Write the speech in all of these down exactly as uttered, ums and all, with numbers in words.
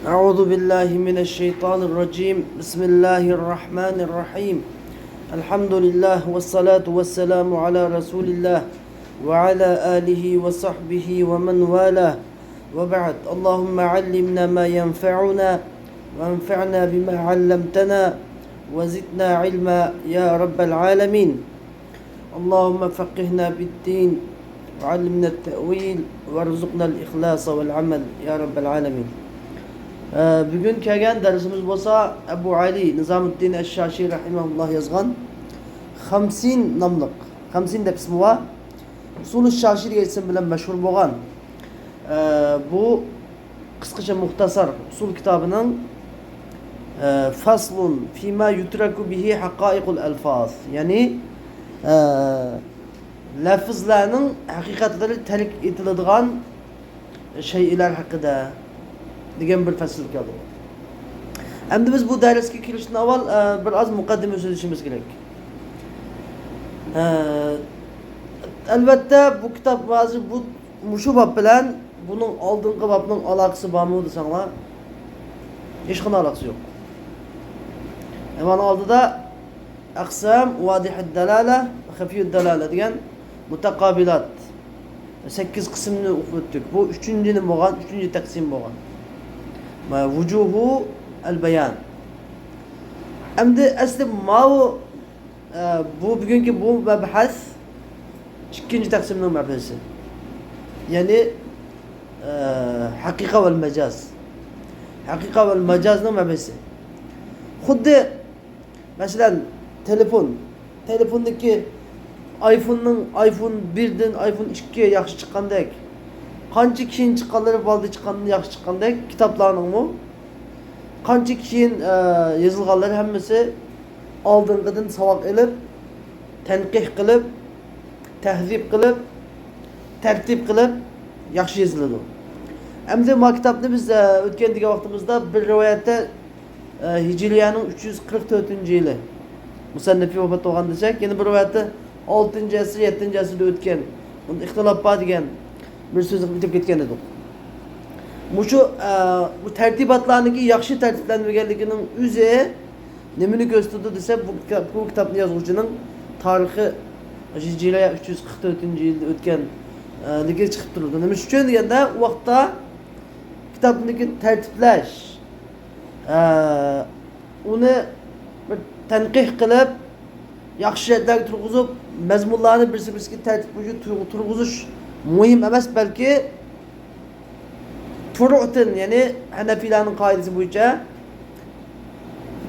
أعوذ بالله من الشيطان الرجيم. بسم الله الرحمن الرحيم. الحمد لله والصلاة والسلام على رسول الله وعلى آله وصحبه ومن والاه. وبعد. اللهم علمنا ما ينفعنا وانفعنا بما علمتنا وزدنا علما يا رب العالمين. اللهم فقهنا في الدين وعلمنا التأويل وارزقنا الإخلاص والعمل يا رب العالمين. ئە، بۈگۈن كەلگەن دەرسىمىز بولسا ئەبۇ ئەلى نىزامۇددىن ئەششاشى رەھىمەھۇللاھ يازغان خەمسىن ناملىق، خەمسىن دەپ ئىسمى بار، ئۇسۇلۇ شاشى دېگەن ئىسىم بىلەن مەشھۇر بولغان، ئە، بۇ قىسقىچە مۇختەسەر ئۇسۇل كىتابىنىڭ، ئە، فەسلۇن فىما يۇترەكۇ بىھى ھەقائىقۇل ئەلفاز، يەنى، ئە، لەفزلەرنىڭ ھەقىقەتلىرى تەرك ئېتىلىدىغان شەيئىلەر ھەققىدە دېگەن بىر پەسىل كەلدى. ئەمدى بىز بۇ دەرسكە كىرىشتىن ئاۋۋال، ئە، بىر ئاز مۇقەددىمە سۆزلىشىمىز كېرەك. ئە، ئەلۋەتتە، بۇ كىتاب ھازىر بۇ، مۇشۇ باب بىلەن بۇنىڭ ئالدىنقى بابنىڭ ئالاقىسى بارمۇ دېسەڭلار، ھېچقانداق ئالاقىسى يوق. ئە، مانا ئالدىدا ئەقسام، ۋادىھەد دالالە، خەفىيۇد دالالە دېگەن مۇتەقابىلات. سەككىز قىسىمنى ئوقۇپ ئۆتتۇق. بۇ ئۈچىنچى نېمە بولغان؟ ئۈچىنچى تەقسىم بولغان. ۋە ۋۇجۇھۇ ئەل بايان. ئەمدى ئەسلى ماۋۇ، ئە، بۇ بۈگۈنكى بۇ مەبھەس ئىككىنچى تەقسىمنىڭ مەبھەسى. يەنى، ئە، ھەقىقە ۋەل مەجاز. ھەقىقە ۋەل مەجازنىڭ مەبھەسى. خۇددى مەسىلەن، تېلېفون. تېلېفوندىكى ئايفوننىڭ، ئايفون بىردىن ئايفون ئىككى ياخشى چىققاندەك، قانچە كېيىن چىققانلىرى بالدۇر چىققاندىن ياخشى چىققاندەك، كىتابلارنىڭمۇ قانچە كېيىن، ئە، يېزىلغانلىرى ھەممىسى ئالدىنقىدىن ساۋاق ئېلىپ، تەنقىھ قىلىپ، تەھزىب قىلىپ، تەرتىپ قىلىپ ياخشى يېزىلىدۇ. ئەمدى ما كىتابنى بىز، ئە، ئۆتكەن دېگەن ۋاقتىمىزدا بىر رىۋايەتتە ئە، ھىجرىيەنىڭ ئۈچ يۈز قىرىق تۆتىنچى يىلى مۇسەننىپى ۋاپات بولغان دېسەك، يەنە بىر رىۋايەتتە ئالتىنچى ئەسىر، يەتتىنچى ئەسىردە ئۆتكەن، بۇندا ئىختىلاپ بار دېگەن بىر سۆزنى ئېيتىپ كەتكەن ئىدۇق. مۇشۇ، ئە، بۇ تەرتىباتلارنىڭكى ياخشى تەرتىپلەنمىگەنلىكىنىڭ ئۆزى نېمىنى كۆرسىتىدۇ دېسە، بۇ كىتاب، بۇ كىتابنى يازغۇچىنىڭ تارىخى ھىجرىيە ئۈچ يۈز قىرىق تۆتىنچى يىلدا ئۆتكەن، ئە، لىكى چىقىپ تۇرىدۇ. نېمە ئۈچۈن دېگەندە، ئۇ ۋاقىتتا كىتابنىكى تەرتىپلەش، ئە، ئۇنى بىر تەنقىھ قىلىپ، ياخشى شەرتلەرگە تۇرغۇزۇپ، مەزمۇنلارنى بىرسى-بىرسىگە تەرتىپ بويىچە تۇر-، تۇرغۇزۇش مۇھىم ئەمەس، بەلكى فۇرۇئتىن، يەنى ھەنەفىيلارنىڭ قائىدىسى بويىچە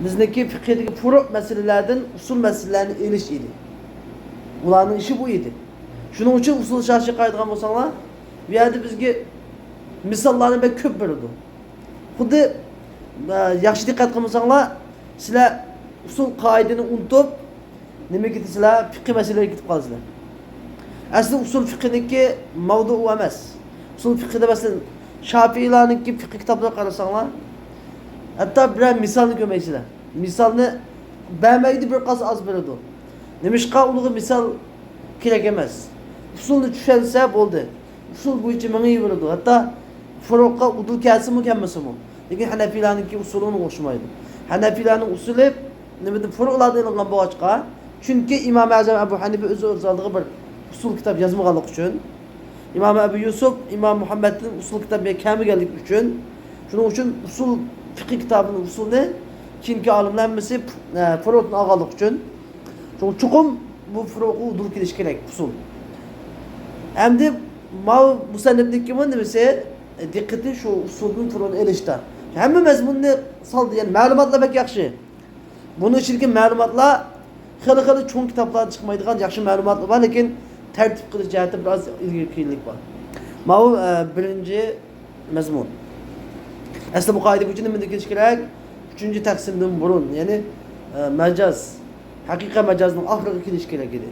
بىزنىڭكى فىقھىدىكى فۇرۇئ مەسىلىلەردىن ئۇسۇل مەسىلىلەرنى ئېلىش ئىدى. ئۇلارنىڭ ئىشى بۇ ئىدى. شۇنىڭ ئۈچۈن ئۇسۇل شاشىغا قارايدىغان بولساڭلار، بۇ يەردە بىزگە مىساللارنى بەك كۆپ بېرىدۇ. خۇددى، ئە، ياخشى دىققەت قىلمىساڭلار، سىلەر ئۇسۇل قائىدىنى ئۇنتۇپ، نېمىگە كېتىسىلەر؟ پىقھىي مەسىلىلەرگە كېتىپ قالىسىلەر. ئەسلى ئۇسۇل فىقھىنىڭكى مەۋزۇ ئۇ ئەمەس. ئۇسۇل فىقھىدا، مەسىلەن، شافىئىلارنىڭكى فىقھىي كىتابلىرىغا قارىساڭلار، ھەتتا بىرەر مىسالنى كۆرمەيسىلەر. مىسالنى بەرمەيدۇ، بىر قانچە ئاز بېرىدۇ. نېمىشقا؟ ئۇلارغا مىسال كېرەك ئەمەس. ئۇسۇلنى چۈشەنسە بولدى. ئۇسۇل بويىچە مېڭىۋېرىدۇ. ھەتتا فۇرۇققا ئۇدۇل كەلسىمۇ، كەلمىسىمۇ. لېكىن ھەنەفىيلارنىڭكى ئۇسۇلى ئۇنىڭغا ئوخشىمايدۇ. ھەنەفىيلارنىڭ ئۇسۇلى نېمىدىن، فۇرۇقلاردىن ئېلىنغان بولغاچقا، چۈنكى ئىمام ئەزەم ئەبۇ ھەنىفە ئۆزى ئۆز ئالدىغا بىر ئۇسۇل كىتاب يازمىغانلىقى ئۈچۈن، ئىمام ئەبۇ يۈسۈپ، ئىمام مۇھەممەدتىن ئۇسۇل كىتاب كەلمىگەنلىكى ئۈچۈن، شۇنىڭ ئۈچۈن ئۇسۇل، فىقھىي كىتابىنىڭ ئۇسۇلىنى كېيىنكى ئالىملار ھەممىسى، ئە، فۇرۇقتىن ئالغانلىقى ئۈچۈن، چوقۇم بۇ فۇرۇققا ئۇدۇل كېلىشى كېرەك ئۇسۇل. ئەمدى ماۋۇ مۇسەننىپنىڭكىمۇ نېمىسى، دىققىتى شۇ ئۇسۇلدىن فۇرۇقنى ئېلىشتا. ھەممە مەزمۇننى سالدى، يەنى مەلۇماتلار بەك ياخشى. بۇنىڭ ئىچىدىكى مەلۇماتلار خېلى-خېلى چوڭ كىتابلاردا چىقمايدىغان ياخشى مەلۇماتلار بار، لېكىن تەرتىپ قىلىش جەھەتتە بىر ئاز ئىلگىرى كېيىنلىك بار. ماۋۇ، ئە، بىرىنچى مەزمۇن. ئەسلى بۇ قائىدە بويىچە نېمىدىن كېلىش كېرەك؟ ئۈچىنچى تەقسىمدىن بۇرۇن، يەنى، ئە، مەجاز، ھەقىقەت مەجازنىڭ ئاخىرىغا كېلىش كېرەك ئىدى.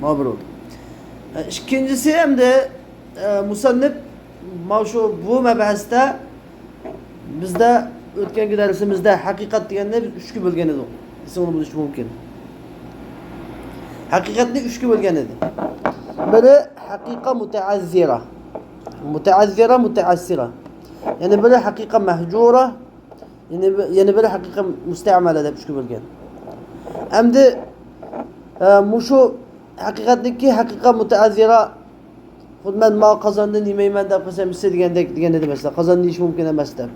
ماۋۇ بىر بولدى. ئە، ئىككىنچىسى ئەمدى، ئە، مۇسەننىپ ماۋۇ شۇ بۇ مەبھەستە بىزدە ئۆتكەنكى دەرسىمىزدە ھەقىقەت دېگەننى بىز ئۈچكە بۆلگەن ئىدۇق. ئېسىڭلاردا بولۇشى مۇمكىن. ھەقىقەتنى ئۈچكە بۆلگەن ئىدى. بىرى ھەقىقە مۇتەئەززىرە. مۇتەئەززىرە، مۇتەئەسسىرە. يەنە بىرى ھەقىقە مەھجۇرە، يەنە بىر، يەنە بىرى ھەقىقە مۇستەمەلە دەپ ئۈچكە بۆلگەن. ئەمدى، ئە، مۇشۇ ھەقىقەتنىكى ھەقىقە مۇتەئەززىرە، خۇددى مەن ماۋۇ قازاننى نېمەيمەن دەپ قىلسام، ئىچسە دېگەندەك، دېگەن ئىدى مەسىلەن. قازاننى يېيىش مۇمكىن ئەمەس دەپ.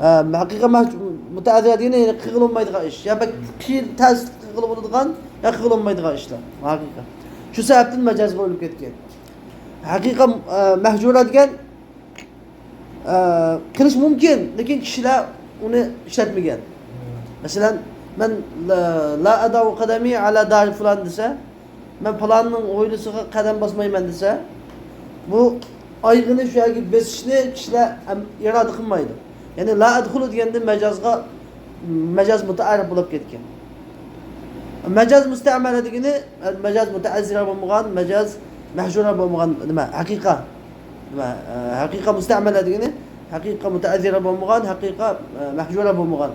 ئە، ھەقىقە مەھ-، مۇتەئەززىرە دېگىنى، يەنى قىلغىلى بولمايدىغان ئىش. يا بەك قىيىن، تەس قىلغىلى بولىدىغان، يا قىلغىلى بولمايدىغان ئىشلار. ھەقىقە. شۇ سەۋەبتىن مەجازغا ئۆرۈلۈپ كەتكەن. ھەقىقە، ئە، مەھجۇرە دېگەن، ئە، قىلىش مۇمكىن، لېكىن كىشىلەر ئۇنى ئىشلەتمىگەن. مەسىلەن، مەن لا، لا ئەدەئۇ قەدەمى ئەلا دارى فۇلان دېسە، مەن پالاننىڭ ھويلىسىغا قەدەم باسمايمەن دېسە، بۇ ئايىغىنى شۇ يەرگە بېسىشنى كىشىلەر ئەم-، ئىرادە قىلمايدۇ. يەنى لا ئەدخۇلۇ دېگەندە مەجازغا، مەجاز مۇتەئەررىپ بولۇپ كەتكەن. مەجاز مۇستەمەلە دېگىنى، مەجاز مۇتەئەززىرە بولمىغان، مەجاز مەھجۇرە بولمىغان نېمە؟ ھەقىقە. نېمە؟ ئە، ھەقىقە مۇستەمەلە دېگىنى، ھەقىقە مۇتەئەززىرە بولمىغان، ھەقىقە، ئە، مەھجۇرە بولمىغان،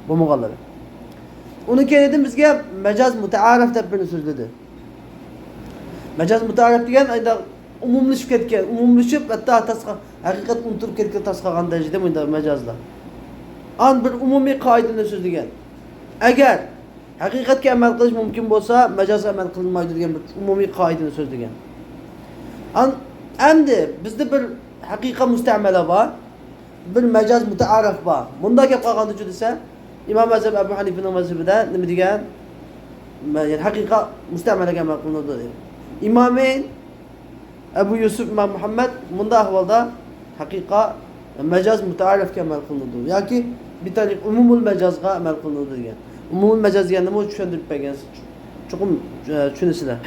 بولمىغانلىرى. ئۇنىڭ كەينىدىن بىزگە مەجاز مۇتەئارىف دەپ بىرنى سۆزلىدى. مەجاز مۇتەئارىف دېگەن ئايدا ئومۇملىشىپ كەتكەن، ئومۇملىشىپ، ھەتتا تاسقا-، ھەقىقەت ئۇنتۇلۇپ كەتكەن، تاسقا قالغان دەرىجىدە مۇنداق مەجازلار. ئان بىر ئومۇمىي قائىدىنى سۆزلىگەن. ئەگەر ھەقىقەتكە ئەمەل قىلىش مۇمكىن بولسا، مەجازغا ئەمەل قىلىنمايدۇ دېگەن بىر ئومۇمىي قائىدىنى سۆزلىگەن. ئان-، ئەمدى بىزدە بىر ھەقىقە مۇستەمەلە بار، بىر مەجاز مۇتەئارىف بار. مۇنداق گەپ قالغاندىچۇ دېسە، ئىمام ئەزەم ئەبۇ ھەنىفىنىڭ مەزھىپىدە نېمە دېگەن؟ مە-، يەنى ھەقىقە مۇستەمەلەگە ئەمەل قىلىنىدۇ دېگەن. ئىمامەين ئەبۇ يۈسۈپ، ئىمام مۇھەممەد مۇنداق ئەھۋالدا ھەقىقە مەجاز مۇتەئارىفكە ئەمەل قىلىنىدۇ ياكى بىتەرىق ئومۇمۇل مەجازغا ئەمەل قىلىنىدۇ دېگەن. ئومۇمۇل مەجاز دېگەننىمۇ چۈشەندۈرۈپ بەرگەن، چوقۇم، ئە، چۈشىنىسىلەر.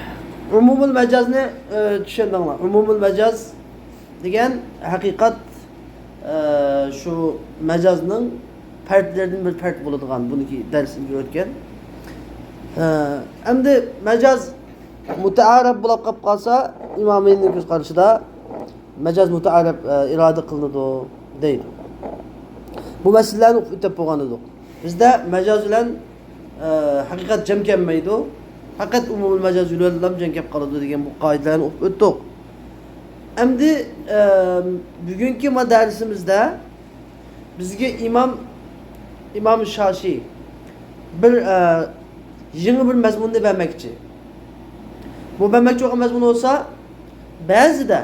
ئومۇمۇل مەجازنى، ئە، چۈشەندىڭلار. ئومۇمۇل مەجاز دېگەن ھەقىقەت، ئە، شۇ مەجازنىڭ پەردلىرىدىن بىر پەرد بولىدىغان، بۇنىڭكى دەرسىمىزدە ئۆتكەن. ئە، ئەمدى مەجاز مۇتەئارىپ بولۇپ قاپ قالسا، ئىمامەيننىڭ كۆز قارىشىدا مەجاز مۇتەئارىپ، ئە، ئىرادە قىلىنىدۇ دەيدۇ. بۇ مەسىلىلەرنى ئۆتۈپ بولغان ئىدۇق. بىزدە مەجاز بىلەن، ئە، ھەقىقەت جەم كەلمەيدۇ. پەقەت ئومۇمۇل مەجاز بىلەنلا جەم كەپ قالىدۇ دېگەن بۇ قائىدىلەرنى ئۆتتۇق. ئەمدى، ئە، بۈگۈنكى ما دەرسىمىزدە بىزگە ئىمام، ئىمام شاشىي بىر، ئە، يېڭى بىر مەزمۇننى بەرمەكچى. بۇ بەرمەكچى بولغان مەزمۇن بولسا، بەزىدە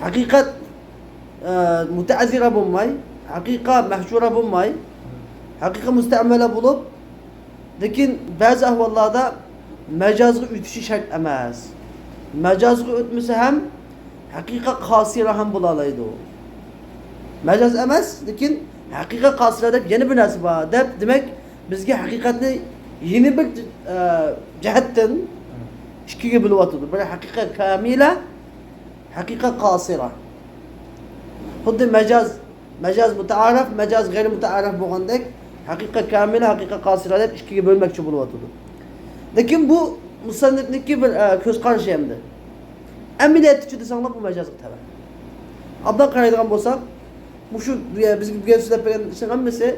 ھەقىقەت، ئە، مۇتەئەززىرە بولماي، ھەقىقە مەھجۇرە بولماي، ھەقىقە مۇستەمەلە بولۇپ، لېكىن بەزى ئەھۋاللاردا مەجازغا ئۆتۈشى شەرت ئەمەس. مەجازغا ئۆتمىسە ھەم ھەقىقە قاسىرە ھەم بولالايدۇ. مەجاز ئەمەس، لېكىن ھەقىقە قاسىرە دەپ يەنە بىر نەرسە بار دەپ، دېمەك، بىزگە ھەقىقەتنى يەنە بىر، ئە، جەھەتتىن ئىككىگە بۆلۈۋاتىدۇ. بىر ھەقىقە كامىلە، ھەقىقە قاسىرە. خۇددى مەجاز، مەجاز مۇتەئارىف، مەجاز غەيرىي مۇتەئارىف بولغاندەك، ھەقىقە كامىلە، ھەقىقە قاسىرە دەپ ئىككىگە بۆلمەكچى بولۇۋاتىدۇ. لېكىن بۇ مۇسەننىپنىڭكى بىر، ئە، كۆز قارىشى ئەمدى. ئەمەلىيەتتىچۇ دېسەڭلار، بۇ مەجازغا تەۋە. ئابدان قارايدىغان بولساق، مۇشۇ بىزگە بۈگۈن سۆزلەپ بەرگەن ئىشنىڭ ھەممىسى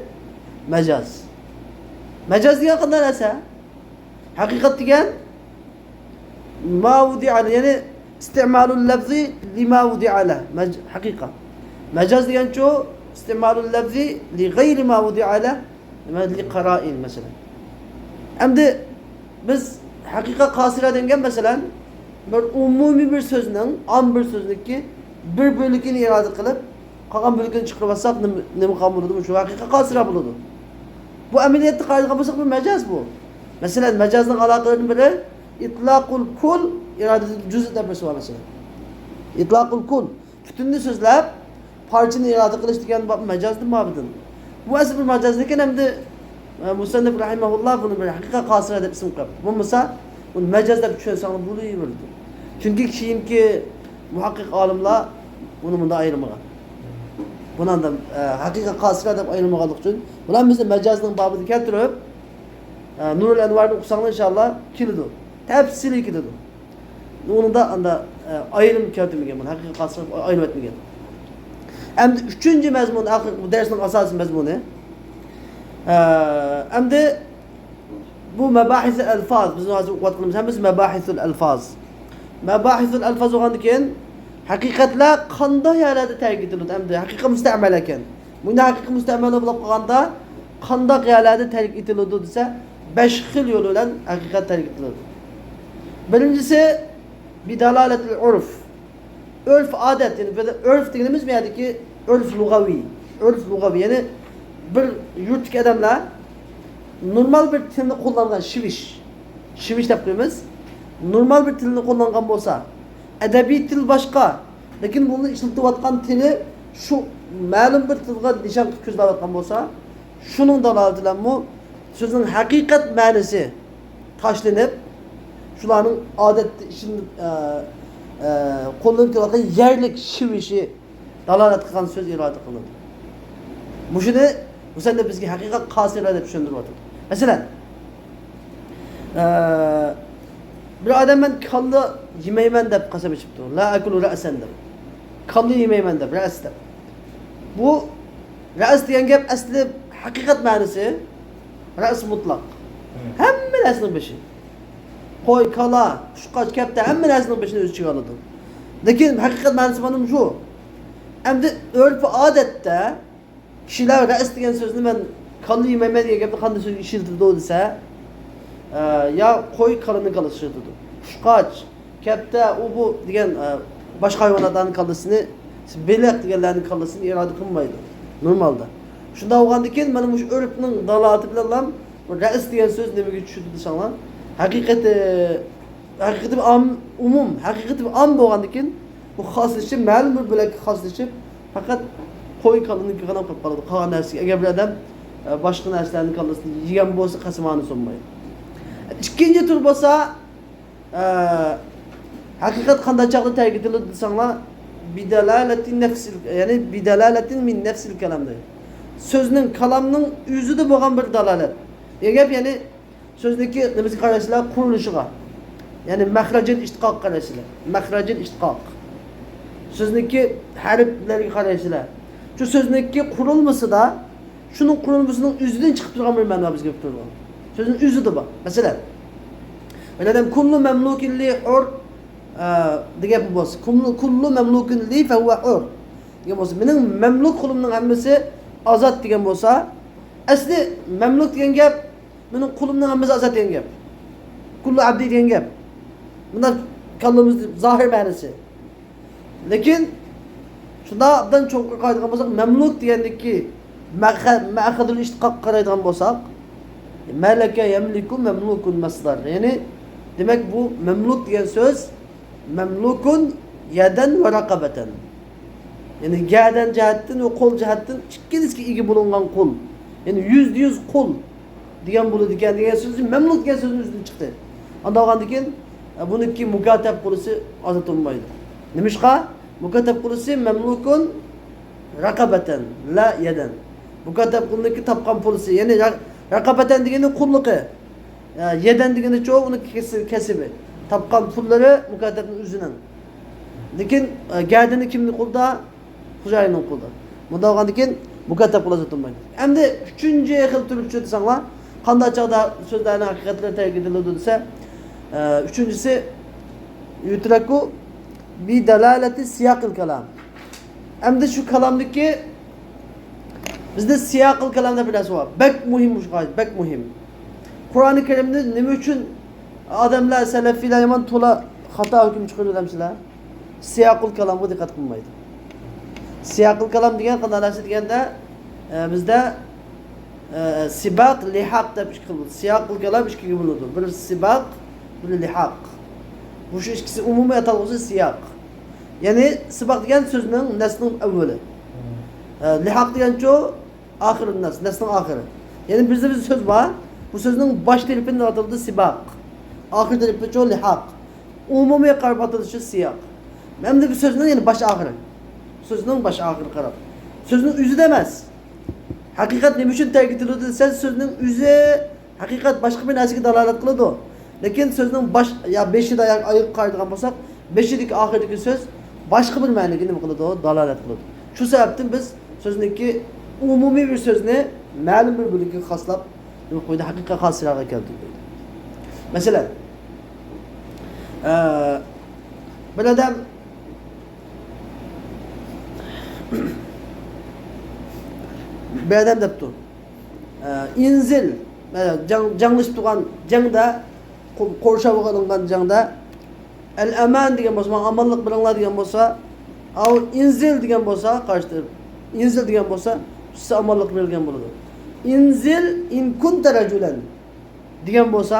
مەجاز. مەجاز دېگەن قانداق نەرسە؟ ھەقىقەت دېگەن ما ۋۇدىئە لە، يەنى ئىستىمالۇل لەفزى لىما ۋۇدىئە لە، مەج-، ھەقىقەت. مەجاز دېگەنچۇ ئىستىمالۇل لەفزى لىغەيرى ما ۋۇدىئە لە، نېمە، لىقارائىن، مەسىلەن. ئەمدى بىز ھەقىقەت قاسىرە دېگەن، مەسىلەن، بىر ئومۇمىي بىر سۆزنىڭ، ئام بىر سۆزنىڭكى بىر بۆلىكىنى ئىرادە قىلىپ، قالغان بۆلىكىنى چىقىرىۋەتسەق، نېمە، نېمە قالغان بولىدۇ؟ مۇشۇ ھەقىقەت قاسىرە بولىدۇ. بۇ ئەمەلىيەتتە قارايدىغان بولساق، بۇ مەجاز بۇ. مەسىلەن، مەجازنىڭ ئالاقىلىرىدىن بىرى، ئىتلاقۇل كۇل ئىرادىتۇل جۇزء دەپ بىرسى بار، مەسىلەن. ئىتلاقۇل كۇل. پۈتۈننى سۆزلەپ، پارچىنى ئىرادە قىلىش دېگەن باب مەجازدىن بابىدىن. بۇ ئەسلى بىر مەجاز، لېكىن ئەمدى، ئە، مۇسەننىپ رەھىمەھۇللا بۇنى بىر ھەقىقەت قاسىرە دەپ ئىسىم قويۇپتۇ. بولمىسا، بۇنى مەجاز دەپ چۈشەنسەڭلار بولۇۋېرىدۇ. چۈنكى كېيىنكى مۇھەققىق ئالىملار بۇنى مۇنداق ئايرىمىغان. بۇنى ئاندىن، ئە، ھەقىقەت قاسىرە دەپ ئايرىمىغانلىقى ئۈچۈن، بۇلار بىزنى مەجازنىڭ بابىدا كەلتۈرۈپ، ئە، نۇرۇل ئەنۋارنى ئوقۇساڭلار، ئىنشائاللا، كېلىدۇ. تەپسىلىي كېلىدۇ. ئۇنىڭدا ئاندا، ئە، ئايرىم كەلتۈرمىگەن، بۇنى ھەقىقىي قاسىر ئايرىم ئەتمىگەن. ئەمدى ئۈچىنچى مەزمۇن، ئاخىر، بۇ دەرسنىڭ ئاساسىي مەزمۇنى. ئە، ئەمدى بۇ مەباھىسۇل ئەلفاز، بىز ھازىر ئوقۇۋاتقىنىمىز ھەممىسى مەباھىسۇل ئەلفاز. مەباھىسۇل ئەلفاز بولغاندىن كېيىن، ھەقىقەتلەر قانداق يەرلەردە تەرك ئېتىلىدۇ؟ ئەمدى ھەقىقەت مۇستەمەلە ئىكەن. بۇنى ھەقىقەت مۇستەمەلە بولۇپ قالغاندا قانداق يەرلەردە تەرك ئېتىلىدۇ دېسە، بەش خىل يول بىلەن ھەقىقەت تەرك ئېتىلىدۇ. بىرىنچىسى، بىدالالەتىل ئۇرف. ئۆرپ ئادەت، يەنى بىر ئۆرپ دېگىنىمىز بۇ يەردىكى ئۆرپ لۇغەۋى. ئۆرپ لۇغەۋى، يەنى بىر يۇرتتىكى ئادەملەر نورمال بىر تىلنى قوللانغان، شىۋىش. شىۋىش دەپ قويىمىز. نورمال بىر تىلنى قوللانغان بولسا، ئەدەبىي تىل باشقا، لېكىن بۇنى ئىشلىتىۋاتقان تىلى شۇ مەلۇم بىر تىلغا نىشان قىلىپ كۆزلەۋاتقان بولسا، شۇنىڭ دالالىتى بىلەنمۇ سۆزنىڭ ھەقىقەت مەنىسى تاشلىنىپ، شۇلارنىڭ ئادەتتە ئىشلىنىپ، ئە، ئە، قوللىنىپ كېلىۋاتقان يەرلىك شىۋىشى دالالەت قىلغان سۆز ئىرادە قىلىنىدۇ. مۇشۇنى مۇسەننىپ بىزگە ھەقىقەت خاسىرە دەپ چۈشەندۈرۈۋاتىدۇ. مەسىلەن، ئە، بىر ئادەم مەن كاللا يېمەيمەن دەپ قەسەم ئىچىپتۇ. لا ئەكۇلۇ رەئسەن دەپ. كاللا يېمەيمەن دەپ، رەئس دەپ. بۇ رەئس دېگەن گەپ ئەسلى ھەقىقەت مەنىسى رەئس مۇتلەق. ھەممە نەرسىنىڭ بېشى. قوي، كالا، قۇشقاچ، كەپتەر، ھەممە نەرسىنىڭ بېشىنى ئۆز ئىچىگە ئالىدۇ. لېكىن ھەقىقەت مەنىسى مانا شۇ. ئەمدى ئۆرپ ئادەتتە كىشىلەر رەئس دېگەن سۆزنى مەن كاللا يېمەيمەن دېگەن گەپنى قانداق سۆزگە ئىشلىتىدۇ دېسە، ئە، يا قوي، كالىنىڭ كاللىسىنى ئىشلىتىدۇ. قۇشقاچ، كەپتەر، ئۇ بۇ دېگەن، ئە، باشقا ھايۋاناتلارنىڭ كاللىسىنى، بېلىق دېگەنلەرنىڭ كاللىسىنى ئىرادە قىلمايدۇ نورمالدا. شۇنداق بولغاندىكىن مانا مۇشۇ ئۆرپنىڭ دالالىتى بىلەنلا رەئس دېگەن سۆز نېمىگە چۈشىدۇ دېسەڭلار، ھەقىقەتى، ھەقىقىتى ئام، ئومۇم، ھەقىقىتى ئام بولغاندىكىن بۇ خاسلىشىپ، مەلۇم بىر بۆلەككە خاسلىشىپ، پەقەت قوي، كالىنىڭكىغىلا قېلىپ قالىدۇ. قالغان نەرسىگە ئەگەر بىر ئادەم، ئە، باشقا نەرسىلەرنىڭ كاللىسىنى يېگەن بولسا، قەسەمانە سۇنمايدۇ. ئىككىنچى تۈر بولسا، ئە، ھەقىقەت قانداق چاغدا تەرك ئېتىلىدۇ دېسەڭلار، بىدالالەتىن نەفسىل، يەنى بىدالالەتىن مىن نەفسىل كالام دەيدۇ. سۆزنىڭ، كالامنىڭ ئۆزىدە بولغان بىر دالالەت. دېگەن گەپ، يەنى سۆزنىڭكى نېمىسىگە قارايسىلەر؟ قۇرۇلۇشىغا. يەنى مەخرەجىل ئىشتىقاققا قارايسىلەر. مەخرەجىل ئىشتىقاق. سۆزنىڭكى ھەرپلەرگە قارايسىلەر. شۇ سۆزنىڭكى قۇرۇلمىسىدا شۇنىڭ قۇرۇلمىسىنىڭ ئۆزىدىن چىقىپ تۇرغان بىر مەنە بىزگە كېلىپ تۇرىدۇ. سۆزنىڭ ئۆزىدە بار. مەسىلەن، بىر ئادەم كۇللۇ مەملۇكىن لى ھۇر، ئە، دېگەن بولسا، كۇللۇ، كۇللۇ مەملۇكىن لى فەھۇۋە ھۇر دېگەن بولسا، مېنىڭ مەملۇك قۇلۇمنىڭ ھەممىسى ئازاد دېگەن بولسا، ئەسلى مەملۇك دېگەن گەپ، مېنىڭ قۇلۇمنىڭ ھەممىسى ئازاد دېگەن گەپ. كۇللۇ ئەبدى دېگەن گەپ. بۇنداق كاللىمىزدا زاھىر مەنىسى. لېكىن شۇنداق ئوبدان چوڭقۇر قارايدىغان بولساق، مەملۇك دېگەندىكى مەخە-، مەخەزۇل ئىشتىقاققا قارايدىغان بولساق، مەلەكە يەملىكۇ مەملۇكۇن مەسدەر. يەنى، دېمەك، بۇ مەملۇك دېگەن سۆز مەملۇكۇن يەدەن ۋە رەقەبەتەن. يەنى گەدەن جەھەتتىن ۋە قول جەھەتتىن ئىككىلىسىگە ئىگە بولۇنغان قۇل. يەنى يۈزدە يۈز قۇل دېگەن بولىدىكەن دېگەن سۆز مەملۇك دېگەن سۆزنىڭ ئۆزىدىن چىقتى. ئانداق بولغاندىكىن، ئە، بۇنىڭكى مۇكاتەب قۇلىسى ئازاد بولمايدۇ. نېمىشقا؟ مۇكاتەب قۇلىسى مەملۇكۇن رەقەبەتەن لا يەدەن. مۇكاتەب قۇلنىڭكى تاپقان پۇلىسى، يەنى رە-، رەقەبەتەن دېگىنى قۇللۇقى. ئە، يەدەن دېگىنىچۇ ئۇنىڭ كەسىپ-، كەسىپى. تاپقان پۇللىرى مۇكاتەبنىڭ ئۆزىنىڭ. لېكىن، ئە، گەدىنى كىمنىڭ قولىدا؟ خوجايىننىڭ قولىدا. مۇنداق بولغاندىكىن مۇكاتەب قۇل ئازاد بولمايدۇ. ئەمدى ئۈچىنچى خىل تۈرى چۈشەندۈرسەڭلار، قانداق چاغدا سۆزلەرنىڭ ھەقىقەتلىرى تەرك ئېتىلىدۇ دېسە، ئە، ئۈچىنچىسى، يۇترەكۇ بىدالالەتى سىياقىل كالام. ئەمدى شۇ كالامدىكى بىزدە سىياقىل كالام دەپ بىر نەرسە بار. بەك مۇھىم مۇشۇ قائىدە، بەك مۇھىم. قۇرئانى كەرىمدە نېمە ئۈچۈن ئادەملەر، سەلەفىيلەر يامان تولا خاتا ھۆكۈم چىقىرىدۇ دەمسىلەر؟ سىياقۇل كالامغا دىققەت قىلمايدۇ. سىياقۇل كالام دېگەن قانداق نەرسە دېگەندە، ئە، بىزدە، ئە، سىباق، لىھاق دەپ ئىككى خىل بولىدۇ. سىياقۇل كالام ئىككىگە بۆلۈنىدۇ. بىرى سىباق، بىرى لىھاق. بۇ شۇ ئىككىسى ئومۇمىي ئاتالغۇسى سىياق. يەنى سىباق دېگەن سۆزنىڭ، نەسنىڭ ئەۋۋىلى. ئە، لىھاق دېگەنچۇ ئاخىرى نەس، نەسنىڭ ئاخىرى. يەنى بىزدە بىر سۆز بار. بۇ سۆزنىڭ باش تەرىپى ئاتىلىدۇ سىباق. ئاخىر تەرىپىچۇ لىھاق. ئومۇمىي قاراپ ئاتىلىشى سىياق. ئەمدى بۇ سۆزنىڭ يەنى باش ئاخىرى. سۆزنىڭ باش ئاخىرى قاراپ. سۆزنىڭ ئۆزىدە ئەمەس. ھەقىقەت نېمە ئۈچۈن تەرك ئېتىلىدۇ دېسە، سۆزنىڭ ئۆزى ھەقىقەت باشقا بىر نەرسىگە دالالەت قىلىدۇ. لېكىن سۆزنىڭ باش، يا بېشىدا ياكى ئايىغىغا قارايدىغان بولساق، بېشىدىكى، ئاخىرىدىكى سۆز باشقا بىر مەنىگە نېمە قىلىدۇ؟ دالالەت قىلىدۇ. شۇ سەۋەبتىن بىز سۆزنىڭكى ئومۇمىي بىر سۆزنى مەلۇم بىر بۆلىكىگە خاسلاپ، نېمە قىلىپ قويدى؟ ھەقىقەت خاسىرەگە كەلتۈرۈپ قويدى. مەسىلەن، ئە، بىر ئادەم، بىر ئادەم دەپتۇ. ئە، ئىنزىل، ئە، جەڭ، جەڭلىشىپ تۇرغان جەڭدە، قو-، قورشاۋغا ئېلىنغان جەڭدە، ئەل ئەمان دېگەن بولسا، ماڭا ئامانلىق بېرىڭلار دېگەن بولسا، ئاۋۇ ئىنزىل دېگەن بولسا، قارشى تەرەپ، ئىنزىل دېگەن بولسا، سىزگە ئامانلىق بېرىلگەن بولىدۇ. ئىنزىل ئىن كۇنتە رەجۇلەن دېگەن بولسا،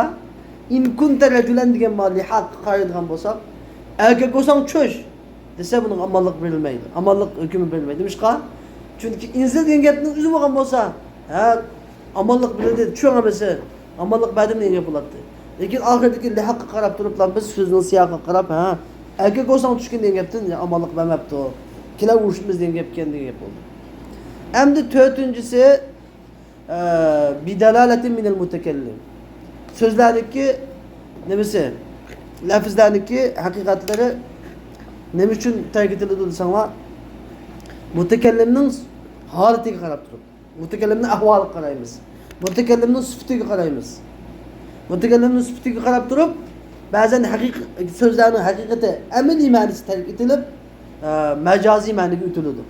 ئىن كۇنتە رەجۇلەن دېگەن مانا لىھاققا قارايدىغان بولساق، ئەركەك بولساڭ چۆش دېسە، بۇنىڭغا ئامانلىق بېرىلمەيدۇ. ئامانلىق ھۆكمى بېرىلمەيدۇ. نېمىشقا؟ چۈنكى ئىنزىل دېگەن گەپنىڭ ئۆزى بولغان بولسا، ھە، ئامانلىق بېرىلدى، چۈشۈڭ ھەممىسى، ئامانلىق بەردىم دېگەن گەپ بولاتتى. لېكىن ئاخىرىدىكى لىھاققا قاراپ تۇرۇپلا بىز سۆزنىڭ سىياقىغا قاراپ، ھە، ئەركەك بولساڭ چۈشكىن دېگەن گەپتىن ئامانلىق بەرمەپتۇ. كېلە ئۇرۇشىمىز دېگەن گەپكەن دېگەن گەپ بولدى. ئەمدى تۆتىنچىسى، ئە، بىدالالەتىن مىنەل مۇتەكەللىم. سۆزلەرنىڭكى نېمىسى؟ لەفزلەرنىڭكى ھەقىقەتلىرى نېمە ئۈچۈن تەرك ئېتىلىدۇ دېسەڭلار، مۇتەكەللىمنىڭ ھالىتىگە قاراپ تۇرۇپ، مۇتەكەللىمنىڭ ئەھۋالىغا قارايمىز. مۇتەكەللىمنىڭ سۈپىتىگە قارايمىز. مۇتەكەللىمنىڭ سۈپىتىگە قاراپ تۇرۇپ، بەزەن ھەقىقىي، سۆزلەرنىڭ ھەقىقىتى، ئەمەلىي مەنىسى تەرك ئېتىلىپ، ئە، مەجازىي مەنىگە ئۆتۈلىدۇ.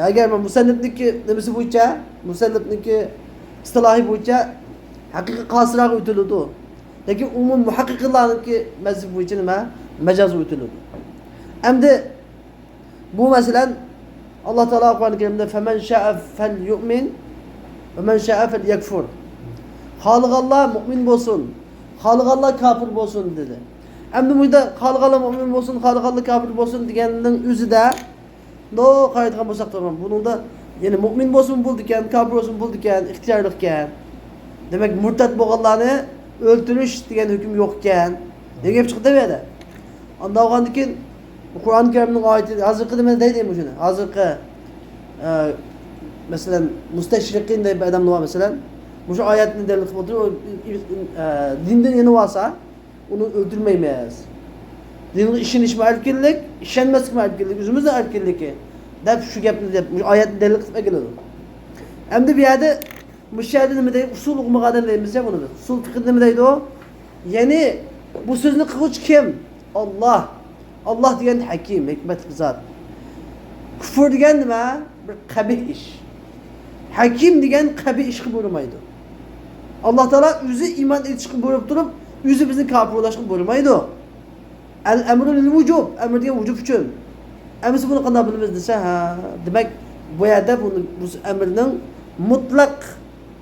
ئەگەر مۇسەننىپنىڭكى نېمىسى بويىچە، مۇسەننىپنىڭكى ئىستىلاھى بويىچە ھەقىقىي قاسىراغا ئۆتۈلىدۇ. لېكىن ئومۇم مۇھەققىقلارنىڭكى مەزھىپى بويىچە نېمە؟ مەجازغا ئۆتۈلىدۇ. ئەمدى بۇ، مەسىلەن، ئاللا تائالا قۇرئان كەرىمدە، فەمەن شائە فەليۇئمىن ۋەمەن شائە فەليەكفۇر. خالىغانلار مۇئمىن بولسۇن، خالىغانلار كاپىر بولسۇن، دېدى. ئەمدى بۇ يەردە خالىغانلار مۇئمىن بولسۇن، خالىغانلار كاپىر بولسۇن دېگەننىڭ ئۆزىدە، نو قارايدىغان بولساق، تامام. بۇنىڭدا، يەنى مۇئمىن بولسىمۇ بولىدىكەن، كاپىر بولسىمۇ بولىدىكەن، ئىختىيارلىقكەن. دېمەك، مۇرتەت بولغانلارنى ئۆلتۈرۈش دېگەن ھۆكۈم يوقكەن دېگەن گەپ چىقتى بۇ يەردە. ئانداق بولغاندىن كېيىن، قۇرئان كەرىمنىڭ ئايىتى، ھازىرقى نېمە دەيدۇ مۇشۇنى؟ ھازىرقى، ئە، مەسىلەن، مۇستەشرىقىن دەيدۇ بىر ئادەملەر بار، مەسىلەن، مۇشۇ ئايەتنى دەلىل قىلىپ ئولتۇرۇپ، ئە، دىندىن يېنىۋالسا، ئۇنى ئۆلتۈرمەيمىز. دىنغا ئىشىنىشمۇ ئەركىنلىك، ئىشەنمەسلىكمۇ ئەركىنلىك، ئۆزىمىزنىڭ ئەركىنلىكى، دەپ شۇ گەپنى دەپ، مۇشۇ ئايەتنى دەلىل قىلىپ ئەكېلىدۇ. ئەمدى بۇ يەردە، مۇشۇ يەردە نېمە دەيدۇ؟ ئۇسۇل ئۇقمىغان ئادەم دەيمىز يا بۇنى بىز. ئۇسۇل پىقىدا نېمە دەيدۇ؟ يەنى بۇ سۆزنى قىلغۇچى كىم؟ ئاللا. ئاللا دېگەن ھەكىم، ھېكمەتلىك زات. كۇفر دېگەن نېمە؟ بىر قەبىھ ئىش. ھەكىم دېگەن قەبىھ ئىشقا بۇيرۇمايدۇ. ئاللا تائالا ئۆزى ئىمان ئېيتىشقا بۇيرۇپ تۇرۇپ، ئۆزى بىزنى كاپىر بولۇشقا بۇيرۇمايدۇ. ئەل ئەمرۇ لىل ۋۇجۇب، ئەمر دېگەن ۋۇجۇب ئۈچۈن. ئەمىسە بۇنى قانداق بىلىمىز دېسە، ھە، دېمەك، بۇ يەردە بۇنى، بۇ ئەمرنىڭ مۇتلەق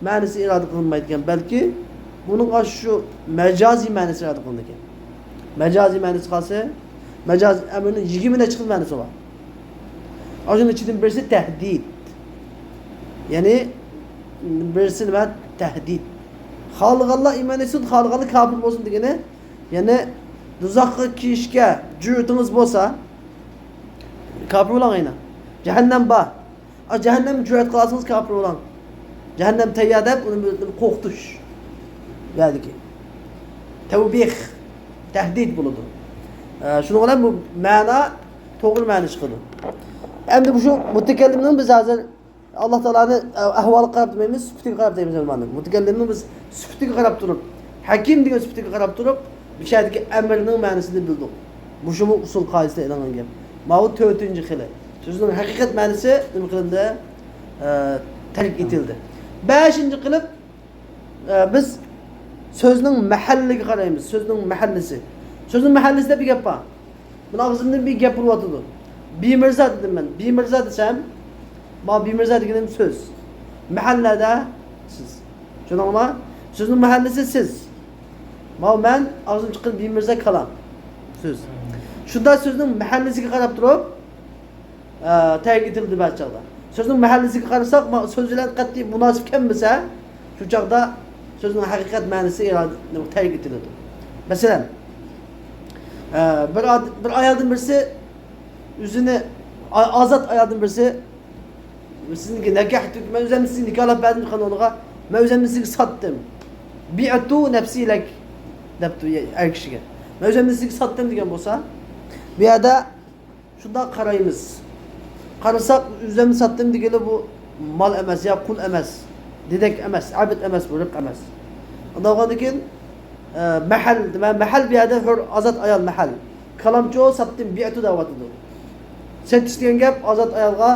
مەنىسى ئىرادە قىلىنمايدىكەن، بەلكى بۇنىڭ ئاشۇ مەجازىي مەنىسى ئىرادە قىلىنىدىكەن. مەجازىي مەنىسى قالسا، مەجازىي ئەمرنىڭ يىگىرمە نەچچە خىل مەنىسى بار. ئاشۇنىڭ ئىچىدىن بىرسى تەھدىد. يەنى بىرسى نېمە؟ تەھدىد. خالىغانلار ئىمان ئېيتسۇن، خالىغانلار كاپىر بولسۇن دېگىنى، يەنى دوزاخقا كىرىشكە جۈرئىتىڭىز بولسا، كاپىر بولۇڭ ئەينە. جەھەننەم بار. ئا، جەھەننەمگە جۈرئەت قىلالىسىڭىز كاپىر بولۇڭ. جەھەننەم تەييار دەپ ئۇنى بىر، بىر قورقۇتۇش. يەردىكى. تەۋبىخ، تەھدىد بولىدۇ. ئە، شۇنىڭ بىلەن بۇ مەنا توغرا مەنە چىقىدۇ. ئەمدى مۇشۇ مۇتەكەللىمنىڭ بىز ھازىر ئاللا تائالانى، ئە، ئەھۋالىغا قاراپ دېمەيمىز، سۈپىتىگە قاراپ دەيمىز ئەلۋاندىن. مۇتەكەللىمنىڭ بىز سۈپىتىگە قاراپ تۇرۇپ، ھەكىم دېگەن سۈپىتىگە قاراپ تۇرۇپ، بۇ يەردىكى ئەمرنىڭ مەنىسىنى بىلدۇق. مۇشۇمۇ ئۇسۇل قائىدىسىدە ئېلىنغان گەپ. ماۋۇ تۆتىنچى خىلى. سۆزنىڭ ھەقىقەت مەنىسى نېمە قىلىندى؟ ئە، تەرك ئېتىلدى. بەشىنچى قىلىپ، ئە، بىز سۆزنىڭ مەھەللىگە قارايمىز. سۆزنىڭ مەھەللىسى. سۆزنىڭ مەھەللىسىدە بىر گەپ بار. مانا ئاغزىمدىن بىر گەپ بولۇۋاتىدۇ. بىمىرزا دېدىم مەن. بىمىرزا دېسەم، مانا بىمىرزا دېگىنىم سۆز. مەھەللەدە سىز. چۈشەندىڭىزمۇ؟ سۆزنىڭ مەھەللىسى سىز. مانا مەن ئاغزىمدىن چىققان بىمىرزا كالام. سۆز. شۇنداق سۆزنىڭ مەھەللىسىگە قاراپ تۇرۇپ، ئە، تەرك ئېتىلدى بەزى چاغدا. سۆزنىڭ مەھەللىسىگە قارىساق، ما-، سۆز بىلەن قەتئىي مۇناسىپ كەلمىسە، شۇ چاغدا سۆزنىڭ ھەقىقەت مەنىسى ئىرادە-، تەرك ئېتىلىدۇ. مەسىلەن، ئە، بىر ئاد-، بىر ئايالدىن بىرسى ئۆزىنى، ئا-، ئازاد ئايالدىن بىرسى، سىزنىڭكى نەكەھتۇ، مەن ئۆزۈمنى سىزگە نىكاھلاپ بەردىم دېگەن ئورنىغا، مەن ئۆزۈمنى سىزگە ساتتىم. بىئتۇ نەپسى لەك دەپتۇ ئەر كىشىگە. مەن ئۆزۈمنى سىزگە ساتتىم دېگەن بولسا، بۇ يەردە شۇنداق قارايمىز. قارىساق، ئۆزۈمنى ساتتىم دېگىلى بۇ مال ئەمەس يا قۇل ئەمەس، دېدەك ئەمەس، ئەبد ئەمەس، بۇ رىق ئەمەس. ئۇنداق بولغاندىن كېيىن، ئە، مەھەل، دېمە-، مەھەل بۇ يەردە ھۆر، ئازاد ئايال مەھەل. كالامچۇ ساتتىم، بىئتۇ دەۋاتىدۇ. سېتىش دېگەن گەپ ئازاد ئايالغا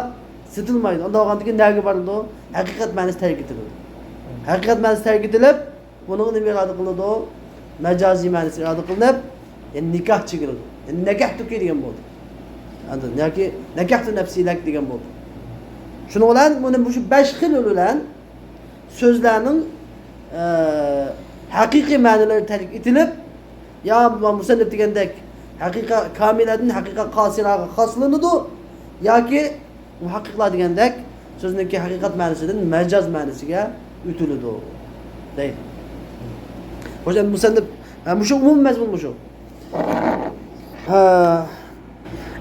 سېتىلمايدۇ. ئۇنداق بولغاندىكىن نەگە بارىدۇ؟ ھەقىقەت مەنىسى تەرك ئېتىلىدۇ. ھەقىقەت مەنىسى تەرك ئېتىلىپ، بۇنىڭغا نېمە ئىرادە قىلىنىدۇ؟ مەجازىي مەنىسى ئىرادە قىلىنىپ، يەنى نىكاھ چېكىلىدۇ. يەنى نەكەھتۇكى دېگەن بولدى. ئاندىن ياكى نەكەھتۇ نەپسىي لەك دېگەن بولدى. شۇنىڭ بىلەن بۇنى مۇشۇ بەش خىل يول بىلەن سۆزلەرنىڭ، ئە، ھەقىقىي مەنىلىرى تەرك ئېتىلىپ، يا مۇسەننىپ دېگەندەك ھەقىقە كامىلەدىن ھەقىقە قاسىراغا خاسلىنىدۇ، ياكى مۇھەققىقلار دېگەندەك سۆزنىڭكى ھەقىقەت مەنىسىدىن مەجاز مەنىسىگە ئۆتۈلىدۇ دەيدۇ. خوش، ئەمدى مۇسەننىپ، ھە، مۇشۇ ئومۇمىي مەزمۇن مۇشۇ. ھە.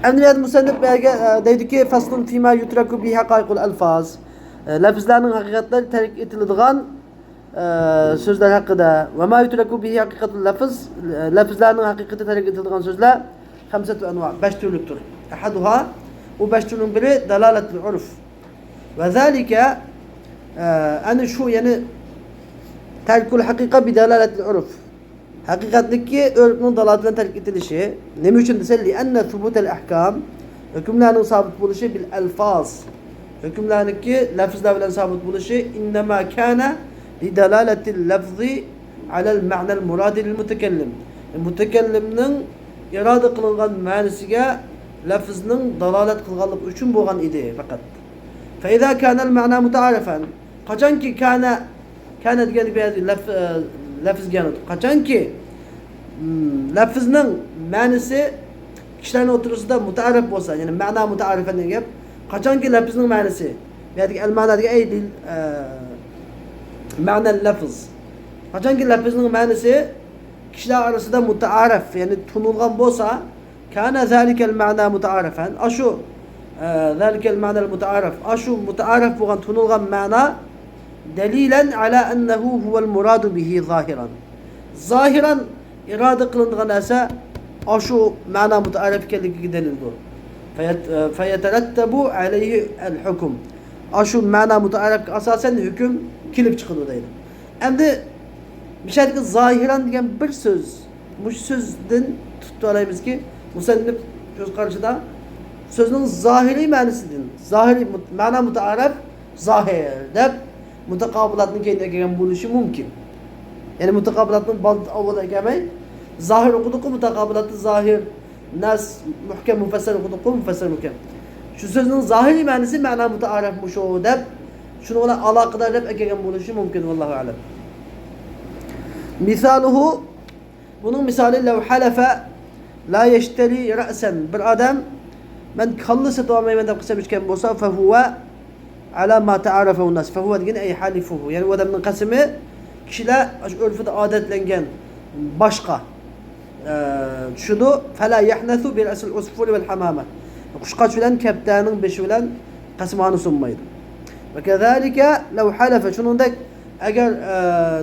ئەمدى بۇ يەردە مۇسەننىپ بۇ يەرگە، ئە، دەيدۇكى، فصل فيما يترك به حقائق الألفاظ. ئە، لەپزلەرنىڭ ھەقىقەتلىرى تەرك ئېتىلىدىغان، ئە، سۆزلەر ھەققىدە. وما يترك به حقيقة اللفظ، ئە، لەپزلەرنىڭ ھەقىقىتى تەرك ئېتىلىدىغان سۆزلەر خمسة أنواع، بەش تۈرلۈكتۇر. أحدها، ئۇ بەش تۈرنىڭ بىرى دلالة العرف. وذلك، ئە، ئەنە شۇ، يەنى ترك الحقيقة بدلالة العرف. ھەقىقەتلىكى ئۆرپنىڭ دالالىتى بىلەن تەرك ئېتىلىشى. نېمە ئۈچۈن دېسە، لأن ثبوت الأحكام، ھۆكۈملەرنىڭ سابىت بولۇشى، بالألفاظ، ھۆكۈملەرنىڭكى لەپزلەر بىلەن سابىت بولۇشى، إنما كان لدلالة اللفظ على المعنى المراد للمتكلم. مۇتەكەللىمنىڭ ئىرادە قىلىنغان مەنىسىگە لەپزنىڭ دالالەت قىلغانلىقى ئۈچۈن بولغان ئىدى پەقەت. فإذا كان المعنى متعارفا، قاچانكى كان، كان دېگەن بىر لەپ-، لەپز كەلدى. قاچانكى، م، لەپزنىڭ مەنىسى كىشىلەرنىڭ ئوتتۇرىسىدا مۇتەئەررىپ بولسا، يەنى مەنا مۇتەئەررىفەن دېگەن گەپ. قاچانكى لەپزنىڭ مەنىسى، بۇ يەردىكى ئەلمەنا دېگەن ئەي لىل، ئە، مەنەل لەفز. قاچانكى لەپزنىڭ مەنىسى كىشىلەر ئارىسىدا مۇتەئەررىپ، يەنى تونۇلغان بولسا، كان ذلك المعنى متعارفا، ئاشۇ، ئە، ذلك المعنى المتعارف، ئاشۇ مۇتەئەررىپ بولغان، تونۇلغان مەنا، دليلا على أنه هو المراد به ظاهرا. زاھىرەن ئىرادە قىلىنىدىغان نەرسە ئاشۇ مەنا مۇتەئەررىپ ئىكەنلىكىگە دەلىلدۇر. فيت-، فيترتب عليه الحكم. ئاشۇ مەنا مۇتەئەررىپكە ئاساسەن ھۆكۈم كېلىپ چىقىدۇ دەيدۇ. ئەمدى مۇشۇ يەردىكى زاھىرەن دېگەن بىر سۆز، مۇشۇ سۆزدىن تۇتۇپ ئالايمىزكى، مۇسەننىپ ئۆز قارىشىدا سۆزنىڭ زاھىرىي مەنىسىدىن، زاھىرىي مۇت-، مەنا مۇتەئەررىپ زاھىر دەپ مۇتەقابىلاتنى كەينىدىن ئەكەلگەن بولۇشى مۇمكىن. يەنى مۇتەقابىلاتنى بال-، ئاۋۋال ئەكەلمەي، زاھىر ئوقۇدۇققۇ، مۇتەقابىلاتتا زاھىر نەس مۇھكەم مۇفەسسەل ئوقۇدۇققۇ، مۇفەسسەل مۇھكەم. شۇ سۆزنىڭ زاھىرىي مەنىسى مەنا مۇتەئەررىپ مۇشۇ دەپ، شۇنىڭ بىلەن ئالاقىدار دەپ ئەكەلگەن بولۇشى مۇمكىن، ۋاللاھۇ ئەلەم. مىسالۇھۇ، بۇنىڭ مىسالى، لو حلف لا يشتري رأسا، بىر ئادەم مەن كاللا سېتىۋالمايمەن دەپ قەسەم ئىچكەن بولسا، فهو على ما تعارفه الناس، فهو دېگەن ئەي حالفه، يەنى ئۇ ئادەمنىڭ قەسىمى كىشىلەر ئاشۇ ئۆرپىدە ئادەتلەنگەن باشقا، ئە، چۈشىدۇ. فلا يحنث برأس العصفور والحمامة، قۇشقاچ بىلەن كەپتەرنىڭ بېشى بىلەن قەسىمخانا سۇنمايدۇ. وكذلك لو حلف، شۇنىڭدەك ئەگەر، ئە،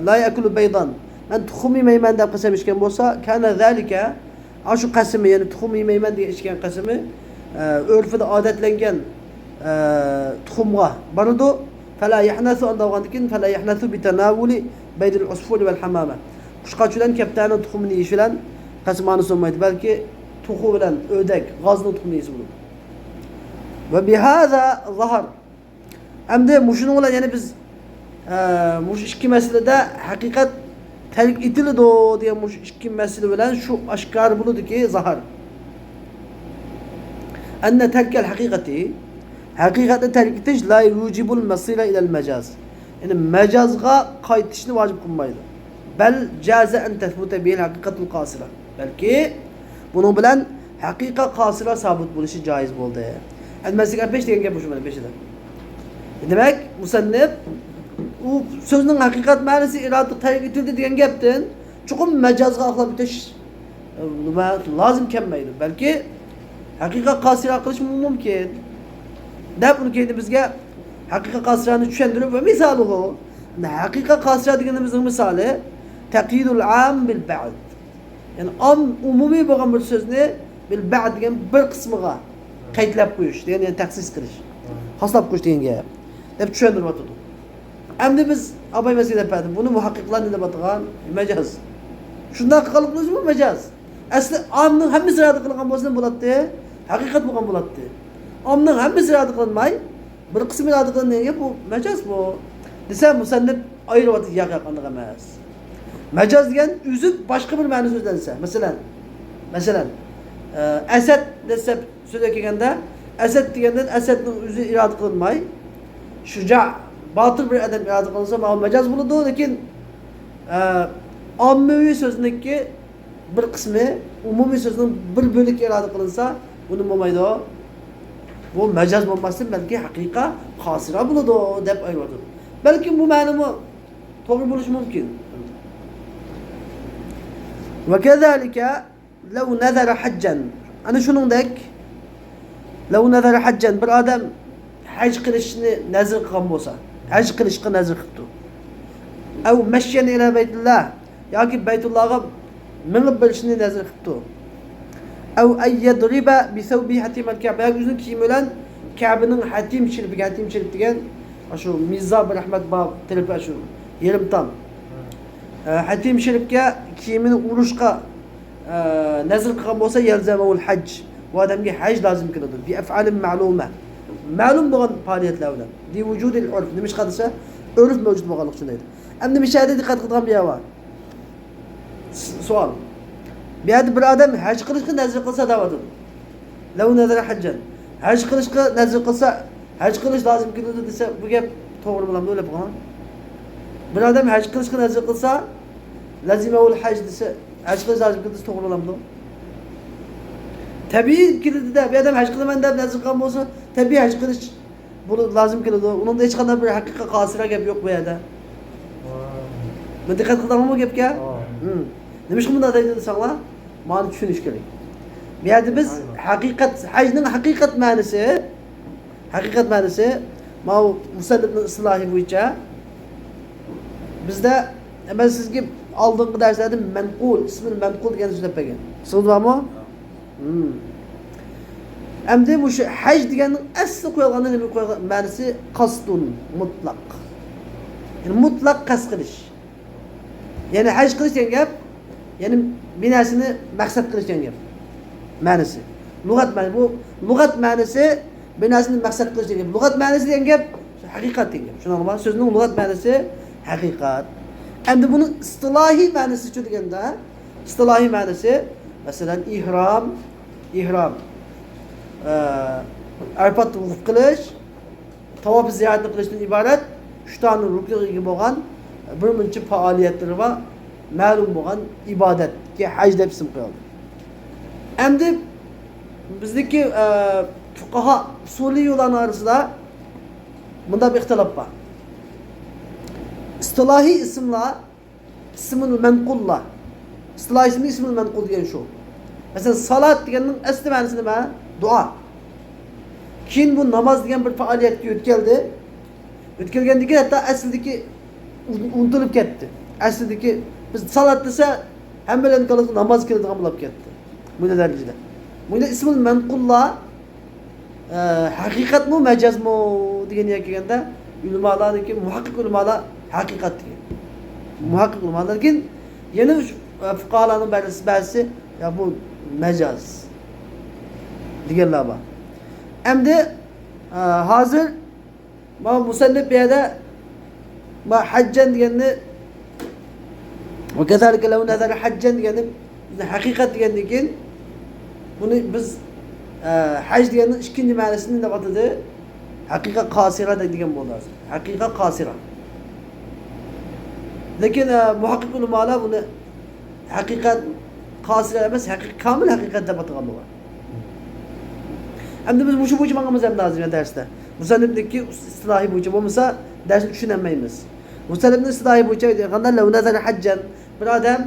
لا يأكل بيضا، مەن تۇخۇم يېمەيمەن دەپ قەسەم ئىچكەن بولسا، كان ذلك، ئاشۇ قەسىمى، يەنى تۇخۇم يېمەيمەن دېگەن ئىچكەن قەسىمى، ئە، ئۆرپىدە ئادەتلەنگەن، ئە، تۇخۇمغا بارىدۇ. فلا يحنث، ئانداق بولغاندىن كېيىن، فلا يحنث بتناول بيض العصفور والحمامة، قۇشقاچ بىلەن كەپتەرنىڭ تۇخۇمىنى يېيىش بىلەن قەسىمخانا سۇنمايدۇ، بەلكى توخۇ بىلەن ئۆردەك، غازنىڭ تۇخۇمىنى يېسە بولىدۇ. وبهذا ظهر. ئەمدى مۇشۇنىڭ بىلەن يەنە بىز، ئە، مۇشۇ ئىككى مەسىلىدە ھەقىقەت تەرك ئېتىلىدۇ دېگەن مۇشۇ ئىككى مەسىلە بىلەن شۇ ئاشكارا بولىدۇكى، زاھىر. أن ترك الحقيقة، ھەقىقەتنى تەرك ئېتىش لا يوجب المصير إلى المجاز، يەنى مەجازغا قايتىشنى ۋاجىپ قىلمايدۇ. بل جاز أن تثبت به الحقيقة القاصرة. بەلكى بۇنىڭ بىلەن ھەقىقە قاسىرە سابىت بولۇشى جايىز بولدى. ئەمدى مەن سىزگە ئەپەش دېگەن گەپ مۇشۇ مانا بېشىدا. دېمەك، مۇسەننىپ ئۇ سۆزنىڭ ھەقىقەت مەنىسى ئىرادە تەرك ئېتىلدى دېگەن گەپتىن چوقۇم مەجازغا ئاقلاپ ئۆتۈش، ئە، لازىم كەلمەيدۇ. بەلكى ھەقىقە قاسىرە قىلىشمۇ مۇمكىن. دەپ ئۇنى كەينىدىن بىزگە ھەقىقە قاسىرەنى چۈشەندۈرۈپ، ۋە مىسالۇھۇ، ھەقىقە قاسىرە دېگىنىمىزنىڭ مىسالى، تەقيىدۇل ئام بىل بەئد. يەنى ئام، ئومۇمىي بولغان بىر سۆزنى بىل بەئد دېگەن بىر قىسمىغا قەيتلەپ قويۇش دېگەن، يەنى تەخسىس قىلىش، خاسلاپ قويۇش دېگەن گەپ دەپ چۈشەندۈرۈۋاتىدۇ. ئەمدى بىز ئاباي مەسىلە دەپ بەردى. بۇنى مۇھەققىقلار نېمە دەپ ئاتىغان؟ مەجاز. شۇنداق قىلغانلىقىمىز بۇ مەجاز. ئەسلى ئامنىڭ ھەممىسى ئىرادە قىلغان بولسا نېمە بولاتتى؟ ھەقىقەت بولغان بولاتتى. ئامنىڭ ھەممىسى ئىرادە قىلىنماي، بىر قىسمى ئىرادە قىلىنغان گەپ، بۇ مەجاز بۇ دېسە، مۇسەننىپ ئايرىۋاتىدۇ، ياق، ياق، ئانداق ئەمەس. مەجاز دېگەن ئۆزى باشقا بىر مەنە سۆزلەنسە، مەسىلەن، مەسىلەن، ئە، ئەسەد دەسلەپ سۆزگە كەلگەندە، ئەسەد دېگەندىن ئەسەدنىڭ ئۆزى ئىرادە قىلىنماي، شۇجا، باتۇر بىر ئادەم ئىرادە قىلىنسا، ماۋۇ مەجاز بولىدۇ، لېكىن، ئە، ئاممىۋى سۆزنىڭكى بىر قىسمى، ئومۇمىي سۆزنىڭ بىر بۆلىكى ئىرادە قىلىنسا، بۇنى بولمايدۇ. بۇ مەجاز بولماستىن، بەلكى ھەقىقە قاسىرە بولىدۇ، دەپ ئايرىۋاتىدۇ. بەلكىم بۇ مەنىمۇ توغرا بولۇشى مۇمكىن. وكذلك لو نذر حجا. ئەنە شۇنىڭدەك، لو نذر حجا، بىر ئادەم ھەج قىلىشنى نەزىر قىلغان بولسا، ھەج قىلىشقا نەزىر قىپتۇ. أو مشيا إلى بيت الله، ياكى بەيتۇللاغا مېڭىپ بېرىشنى نەزىر قىپتۇ. أو أن يضرب بثوبه حطيم الكعبة، ياكى ئۆزىنىڭ كىيىمى بىلەن كەبىنىڭ ھەتىم شېرىپىگە، ھەتىم شېرىپ دېگەن، شۇ مىزاب رەھمەت باب تەرىپى، شۇ يېرىم تام. ھە، ھەتىم شېرىپكە كىيىمىنى ئۇرۇشقا، ئە، نەزىر قىلغان بولسا، يلزمه الحج، بۇ ئادەمگە ھەج لازىم كېلىدۇ. بأفعال معلومة، مەلۇم بولغان پائالىيەتلەر بىلەن. لوجود العرف، نېمىشقا دېسە، ئۆرپ مەۋجۇت بولغانلىقى ئۈچۈن دەيدۇ. ئەمدى مۇشۇ يەردە دىققەت قىلىدىغان بىر يەر بار. س-، سوئال. بۇ يەردە بىر ئادەم ھەج قىلىشقا نەزىر قىلسا دەۋاتىدۇ. لو نذر حجا. ھەج قىلىشقا نەزىر قىلسا، ھەج قىلىش لازىم كېلىدۇ دېسە، بۇ گەپ توغرا بولامدۇ؟ ئويلاپ بېقىڭ. بىر ئادەم ھەج قىلىشقا نەزىر قىلسا، لزمه الحج دېسە، ھەج قىلىش لازىم كېلىدۇ دېسە، توغرا بولامدۇ؟ تەبىئىي كېلىدۇ-دە، بۇ ئادەم ھەج قىلىمەن دەپ نەزىر قىلغان بولسا، تەبىئىي ھەج قىلىش بۇ لازىم كېلىدۇ. ئۇنىڭدا ھېچقانداق بىر ھەقىقەت قاسىرە گەپ يوق بۇ يەردە. بۇ دىققەت قىلدىڭمۇ گەپكە؟ ھىم. نېمىشقا بۇنداق دەيدۇ دېسەڭلار، مانا چۈشىنىش كېرەك. بۇ يەردە بىز ھەقىقەت، ھەجنىڭ ھەقىقەت مەنىسى، ھەقىقەت مەنىسى، ماۋۇ مۇسەننىپنىڭ ئىستىلاھى بويىچە بىزدە، مەن سىزگە ئالدىنقى دەرسلەردە مەنقۇل، ئىسمىل مەنقۇل دېگەن سۆزلەپ بەرگەن. ئېسىڭىزدە بارمۇ؟ ھىم. ئەمدى مۇشۇ ھەج دېگەننىڭ ئەسلى قويۇلغاندا نېمە قويۇلغان؟ مەنىسى قەستۇن، مۇتلەق. يەنى مۇتلەق قەست قىلىش. يەنى ھەج قىلىش دېگەن گەپ، يەنى بىر نەرسىنى مەقسەت قىلىش دېگەن گەپ. مەنىسى. لۇغەت مەنىسى. بۇ لۇغەت مەنىسى بىر نەرسىنى مەقسەت قىلىش دېگەن گەپ. لۇغەت مەنىسى دېگەن گەپ ھەقىقەت دېگەن گەپ. شۇنىڭغا سۆزنىڭ لۇغەت مەنىسى ھەقىقەت. ئەمدى بۇنىڭ ئىستىلاھىي مەنىسىچۇ دېگەندە، ئىستىلاھىي مەنىسى، مەسىلەن، ئېھرام، ئېھرام، ئە، ئەرپاتتا ۋۇقۇپ قىلىش، تاۋاپ زىيارەتنى قىلىشتىن ئىبارەت ئۈچ دانە رۇكنىغا ئىگە بولغان بىر مۇنچە پائالىيەتلىرى بار، مەلۇم بولغان ئىبادەتكە ھەج دەپ ئىسىم قويۇلدى. ئەمدى بىزدىكى، ئە، فۇقاھا، ئۇسۇلىيۇلارنىڭ ئارىسىدا مۇنداق بىر ئىختىلاپ بار. ئىستىلاھىي ئىسىملار ئىسمۇل مەنقۇللار. ئىستىلاھىي ئىسمى ئىسمۇل مەنقۇل دېگەن شۇ. مەسىلەن، سالات دېگەننىڭ ئەسلى مەنىسى نېمە؟ دۇئا. كېيىن بۇ ناماز دېگەن بىر پائالىيەتكە يۆتكەلدى. يۆتكەلگەندىن كېيىن ھەتتا ئەسلىدىكى ئۇن-، ئۇنتۇلۇپ كەتتى. ئەسلىدىكى بىز سالات دېسە، ھەممىلەرنىڭ كاللىسىغا ناماز كېلىدىغان بولۇپ كەتتى. مۇنداق دەرىجىدە. بۇنى ئىسمۇل مەنقۇللار ئە، ھەقىقەتمۇ، مەجازمۇ دېگەن يەرگە كەلگەندە، ئۆلىمالارنىڭكى، مۇھەققىق ئۆلىمالار ھەقىقەت دېگەن. مۇھەققىق ئۆلىمالار، لېكىن يەنە شۇ، ئە، فۇقاھالارنىڭ بەزىسى، بەزىسى، يا، بۇ مەجاز دېگەنلەر بار. ئەمدى، ئە، ھازىر مانا مۇسەننىپ بۇ يەردە، مانا ھەججەن دېگەننى، ۋەكەزالىكە لەۋ نەزەرە ھەججەن دېگەننى، بىز ھەقىقەت دېگەندىن كېيىن، بۇنى بىز، ئە، ھەج دېگەننىڭ ئىككىنچى مەنىسىنى دەپ ئاتىدى. ھەقىقەت قاسىرە دەيدىغان بولدى ھازىر. ھەقىقەت قاسىرە. لېكىن، ئە، مۇھەققىق ئۆلىمالار بۇنى ھەقىقەت قاسىرە ئەمەس، ھەقىق-، كامىل ھەقىقەت دەپ ئاتىغانلىرى بار. ئەمدى بىز مۇشۇ بويىچە ماڭىمىز ئەمدى ھازىر دەرستە. مۇسەننىپنىڭكى ئىستىلاھى بويىچە بولمىسا، دەرسنى چۈشىنەلمەيمىز. مۇسەننىپنىڭ ئىستىلاھى بويىچە ئېيتقاندا، لەۋ نەزەرە ھەججەن، بىر ئادەم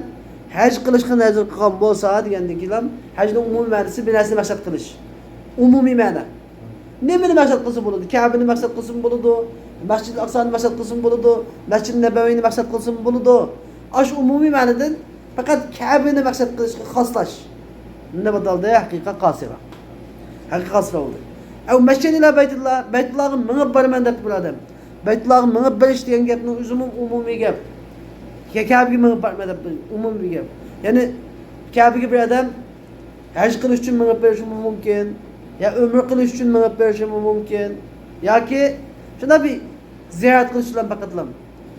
ھەج قىلىشقا نەزەر قىلغان بولسا دېگەندىن كېيىن، ھەجنىڭ ئومۇمىي مەنىسى بىر نەرسىنى مەقسەت قىلىش. ئومۇمىي مەنە. نېمىنى مەقسەت قىلسا بولىدۇ؟ كەبىنى مەقسەت قىلسىمۇ بولىدۇ، مەسجىدىل ئەقسانى مەقسەت قىلسىمۇ بولىدۇ، مەسجىدى نەبەۋىنى مەقسەت قىلسىمۇ بولىدۇ. ئاشۇ ئومۇمىي مەنىدىن پەقەت كەبىنى مەقسەت قىلىشقا خاسلاش. نېمە دەلدى؟ ھەقىقەت قاسىرە. ھەقىقەت قاسىرە بولدى. ئەۋ مەشيا ئىلە بەيتۇللا، بەيتۇللاغا مېڭىپ بارىمەن دەپتۇ بىر ئادەم. بەيتۇللاغا مېڭىپ بېرىش دېگەن گەپنىڭ ئۆزىمۇ ئومۇمىي گەپ. كە-، كەبىگە مېڭىپ بارىمەن دەپ ئومۇمىي گەپ. يەنى كەبىگە بىر ئادەم ھەج قىلىش ئۈچۈن مېڭىپ بېرىشىمۇ مۇمكىن، يا ئۆمرە قىلىش ئۈچۈن مېڭىپ بېرىشىمۇ مۇمكىن. ياكى شۇنداق بىر زىيارەت قىلىش بىلەن پەقەتلا،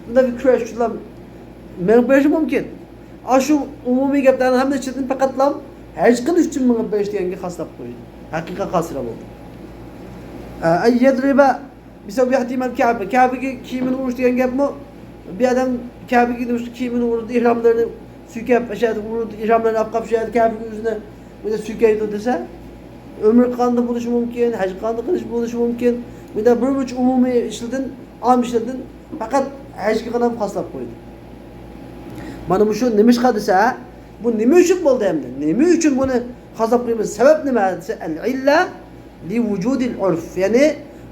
شۇنداق بىر كۈرەش بىلەن مېڭىپ بېرىشى مۇمكىن. ئاشۇ ئومۇمىي گەپلەرنىڭ ھەممىسى ئىچىدىن پەقەتلا ھەج قىلىش ئۈچۈن مېڭىپ بېرىش دېگەنگە خاسلاپ قويدى. ھەقىقەت خاسىرە بولدى. ئە، يەدرىبە بىسەبىيەتىمەل كەبە. كەبىگە كىيىمىنى ئۇرۇش دېگەن گەپمۇ؟ بىر ئادەم كەبىگە نېمە ئۈچۈن كىيىمىنى ئۇرىدۇ، ئېھراملىرىنى سۈيكەپ، ئاشۇ يەردە ئۇرىدۇ، ئېھراملىرىنى ئاپقاپ شۇ يەردە كەبىگە ئۆزىنى بۇنى سۈيكەيدۇ دېسە، ئۆمرە قىلغاندا بولۇشى مۇمكىن، ھەج قىلغاندا قىلىش بولۇشى مۇمكىن. بۇنداق بىر مۇنچە ئومۇمىي ئىشلاردىن، ئام ئىشلاردىن پەقەت ھەجگىلا خاسلاپ قويدى. مانا مۇشۇ نېمىشقا دېسە، بۇ نېمە ئۈچۈن بولدى ئەمدى؟ نېمە ئۈچۈن بۇنى خاسلاپ قويىمىز؟ سەۋەب نېمە دېسە، ئەل ئىللە لى ۋۇجۇدىل ئۇرف. يەنى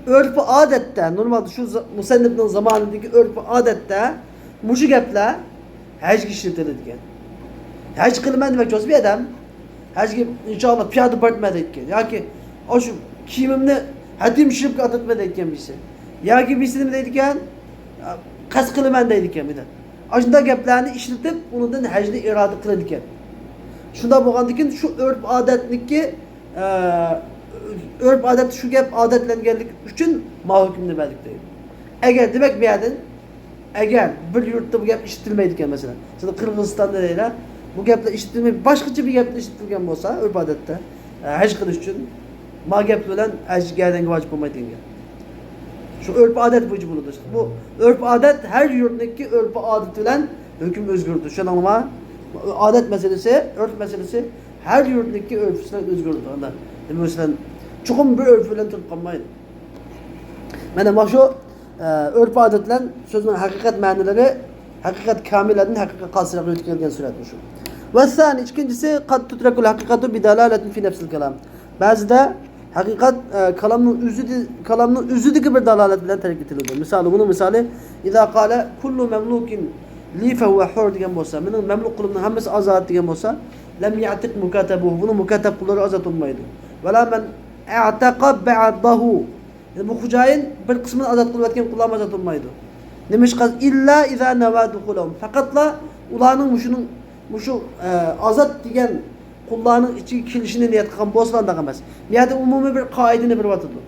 ئۆرپ ئادەتتە، نورمالدا شۇ ز-، مۇسەننىپنىڭ زامانىدىكى ئۆرپ ئادەتتە مۇشۇ گەپلەر ھەجگە ئىشلىتىلىدىكەن. ھەج قىلىمەن دېمەكچى بولسا بىر ئادەم، ھەجگە ئىنشائاللا پىيادە بارىمەن دەيدىكەن. ياكى ئاشۇ كىيىمىمنى ھەتىم شىرىپكە ئاتىتىمەن دەيدىكەن بىرسى. ياكى بىرسى نېمە دەيدىكەن؟ قەست قىلىمەن دەيدىكەن بىر ئاشۇنداق گەپلەرنى ئىشلىتىپ، ئۇنىڭدىن ھەجنى ئىرادە قىلىدىكەن. شۇنداق بولغاندىكىن شۇ ئۆرپ ئادەتنىكى، ئە، ئۆرپ ئادەتتە شۇ گەپ ئادەتلەنگەنلىكى ئۈچۈن ما ھۆكۈمنى بەردۇق دەيدۇ. ئەگەر، دېمەك، بۇ يەردىن ئەگەر بىر يۇرتتا بۇ گەپ ئىشلىتىلمەيدىكەن، مەسىلەن، مەسىلەن، قىرغىزىستاندا دەيلى، بۇ گەپلەر ئىشلىتىلمەي، باشقىچە بىر گەپلەر ئىشلىتىلگەن بولسا، ئۆرپ ئادەتتە، ئە، ھەج قىلىش ئۈچۈن، ما گەپ بىلەن ھەج گەردەنگە ۋاجىپ بولمايدىغان گەپ. شۇ ئۆرپ ئادەت بويىچە بولىدۇ. بۇ ئۆرپ ئادەت ھەر يۇرتنىڭكى ئۆرپ ئادىتى بىلەن ھۆكۈم ئۆزگىرىدۇ. چۈشەندىڭلارمۇ؟ ئادەت مەسىلىسى، ئۆرپ مەسىلىسى ھەر يۇرتنىڭكى ئۆرپى بىلەن ئۆزگىرىدۇ. ئاندا، دېمەك، مەسىلەن، چوقۇم بىر ئۆرپ بىلەن تۇرۇپ قالمايدۇ. مانا، مانا شۇ، ئە، ئۆرپ ئادەت بىلەن سۆزنىڭ ھەقىقەت مەنىلىرى، ھەقىقەت كامىلەدىن ھەقىقەت قاسىرەگە ئۆتۈپ كەلگەن سۈرەت مۇشۇ. ۋەسسانى، ئىككىنچىسى، قەد تۇترەكۇل ھەقىقەتۇ بىدالالەتىن فى نەفسىل كالام. بەزىدە ھەقىقەت، ئە، كالامنىڭ ئۆزىدە، كالامنىڭ ئۆزىدىكى بىر دالالەت بىلەن تەرك ئېتىلىدۇ. مىسالى، بۇنىڭ مىسالى، ئىزا قالە كۇللۇ مەملۇكىن لى فەھۇۋە ھۇر دېگەن بولسا، مېنىڭ مەملۇك قۇلۇمنىڭ ھەممىسى ئازاد دېگەن بولسا، لەم يەتىق مۇكاتەبۇ، بۇنىڭ مۇكاتەب قۇللىرى ئازاد بولمايدۇ. ۋەلا مەن ئەتەقە بەئدەھۇ. يەنى بۇ خوجايىن بىر قىسمىنى ئازاد قىلىۋەتكەن قۇللارمۇ ئازاد بولمايدۇ. نېمىشقا؟ ئىللا ئىزا نەۋا دۇخۇلەھۇم. پەقەتلا ئۇلارنىڭ مۇشۇنىڭ، مۇشۇ، ئە، ئازاد دېگەن قۇللارنىڭ ئىچىگە كېلىشىنى نىيەت قىلغان بولسىلا ئانداق ئەمەس. بۇ يەردە ئومۇمىي بىر قائىدىنى بېرىۋاتىدۇ.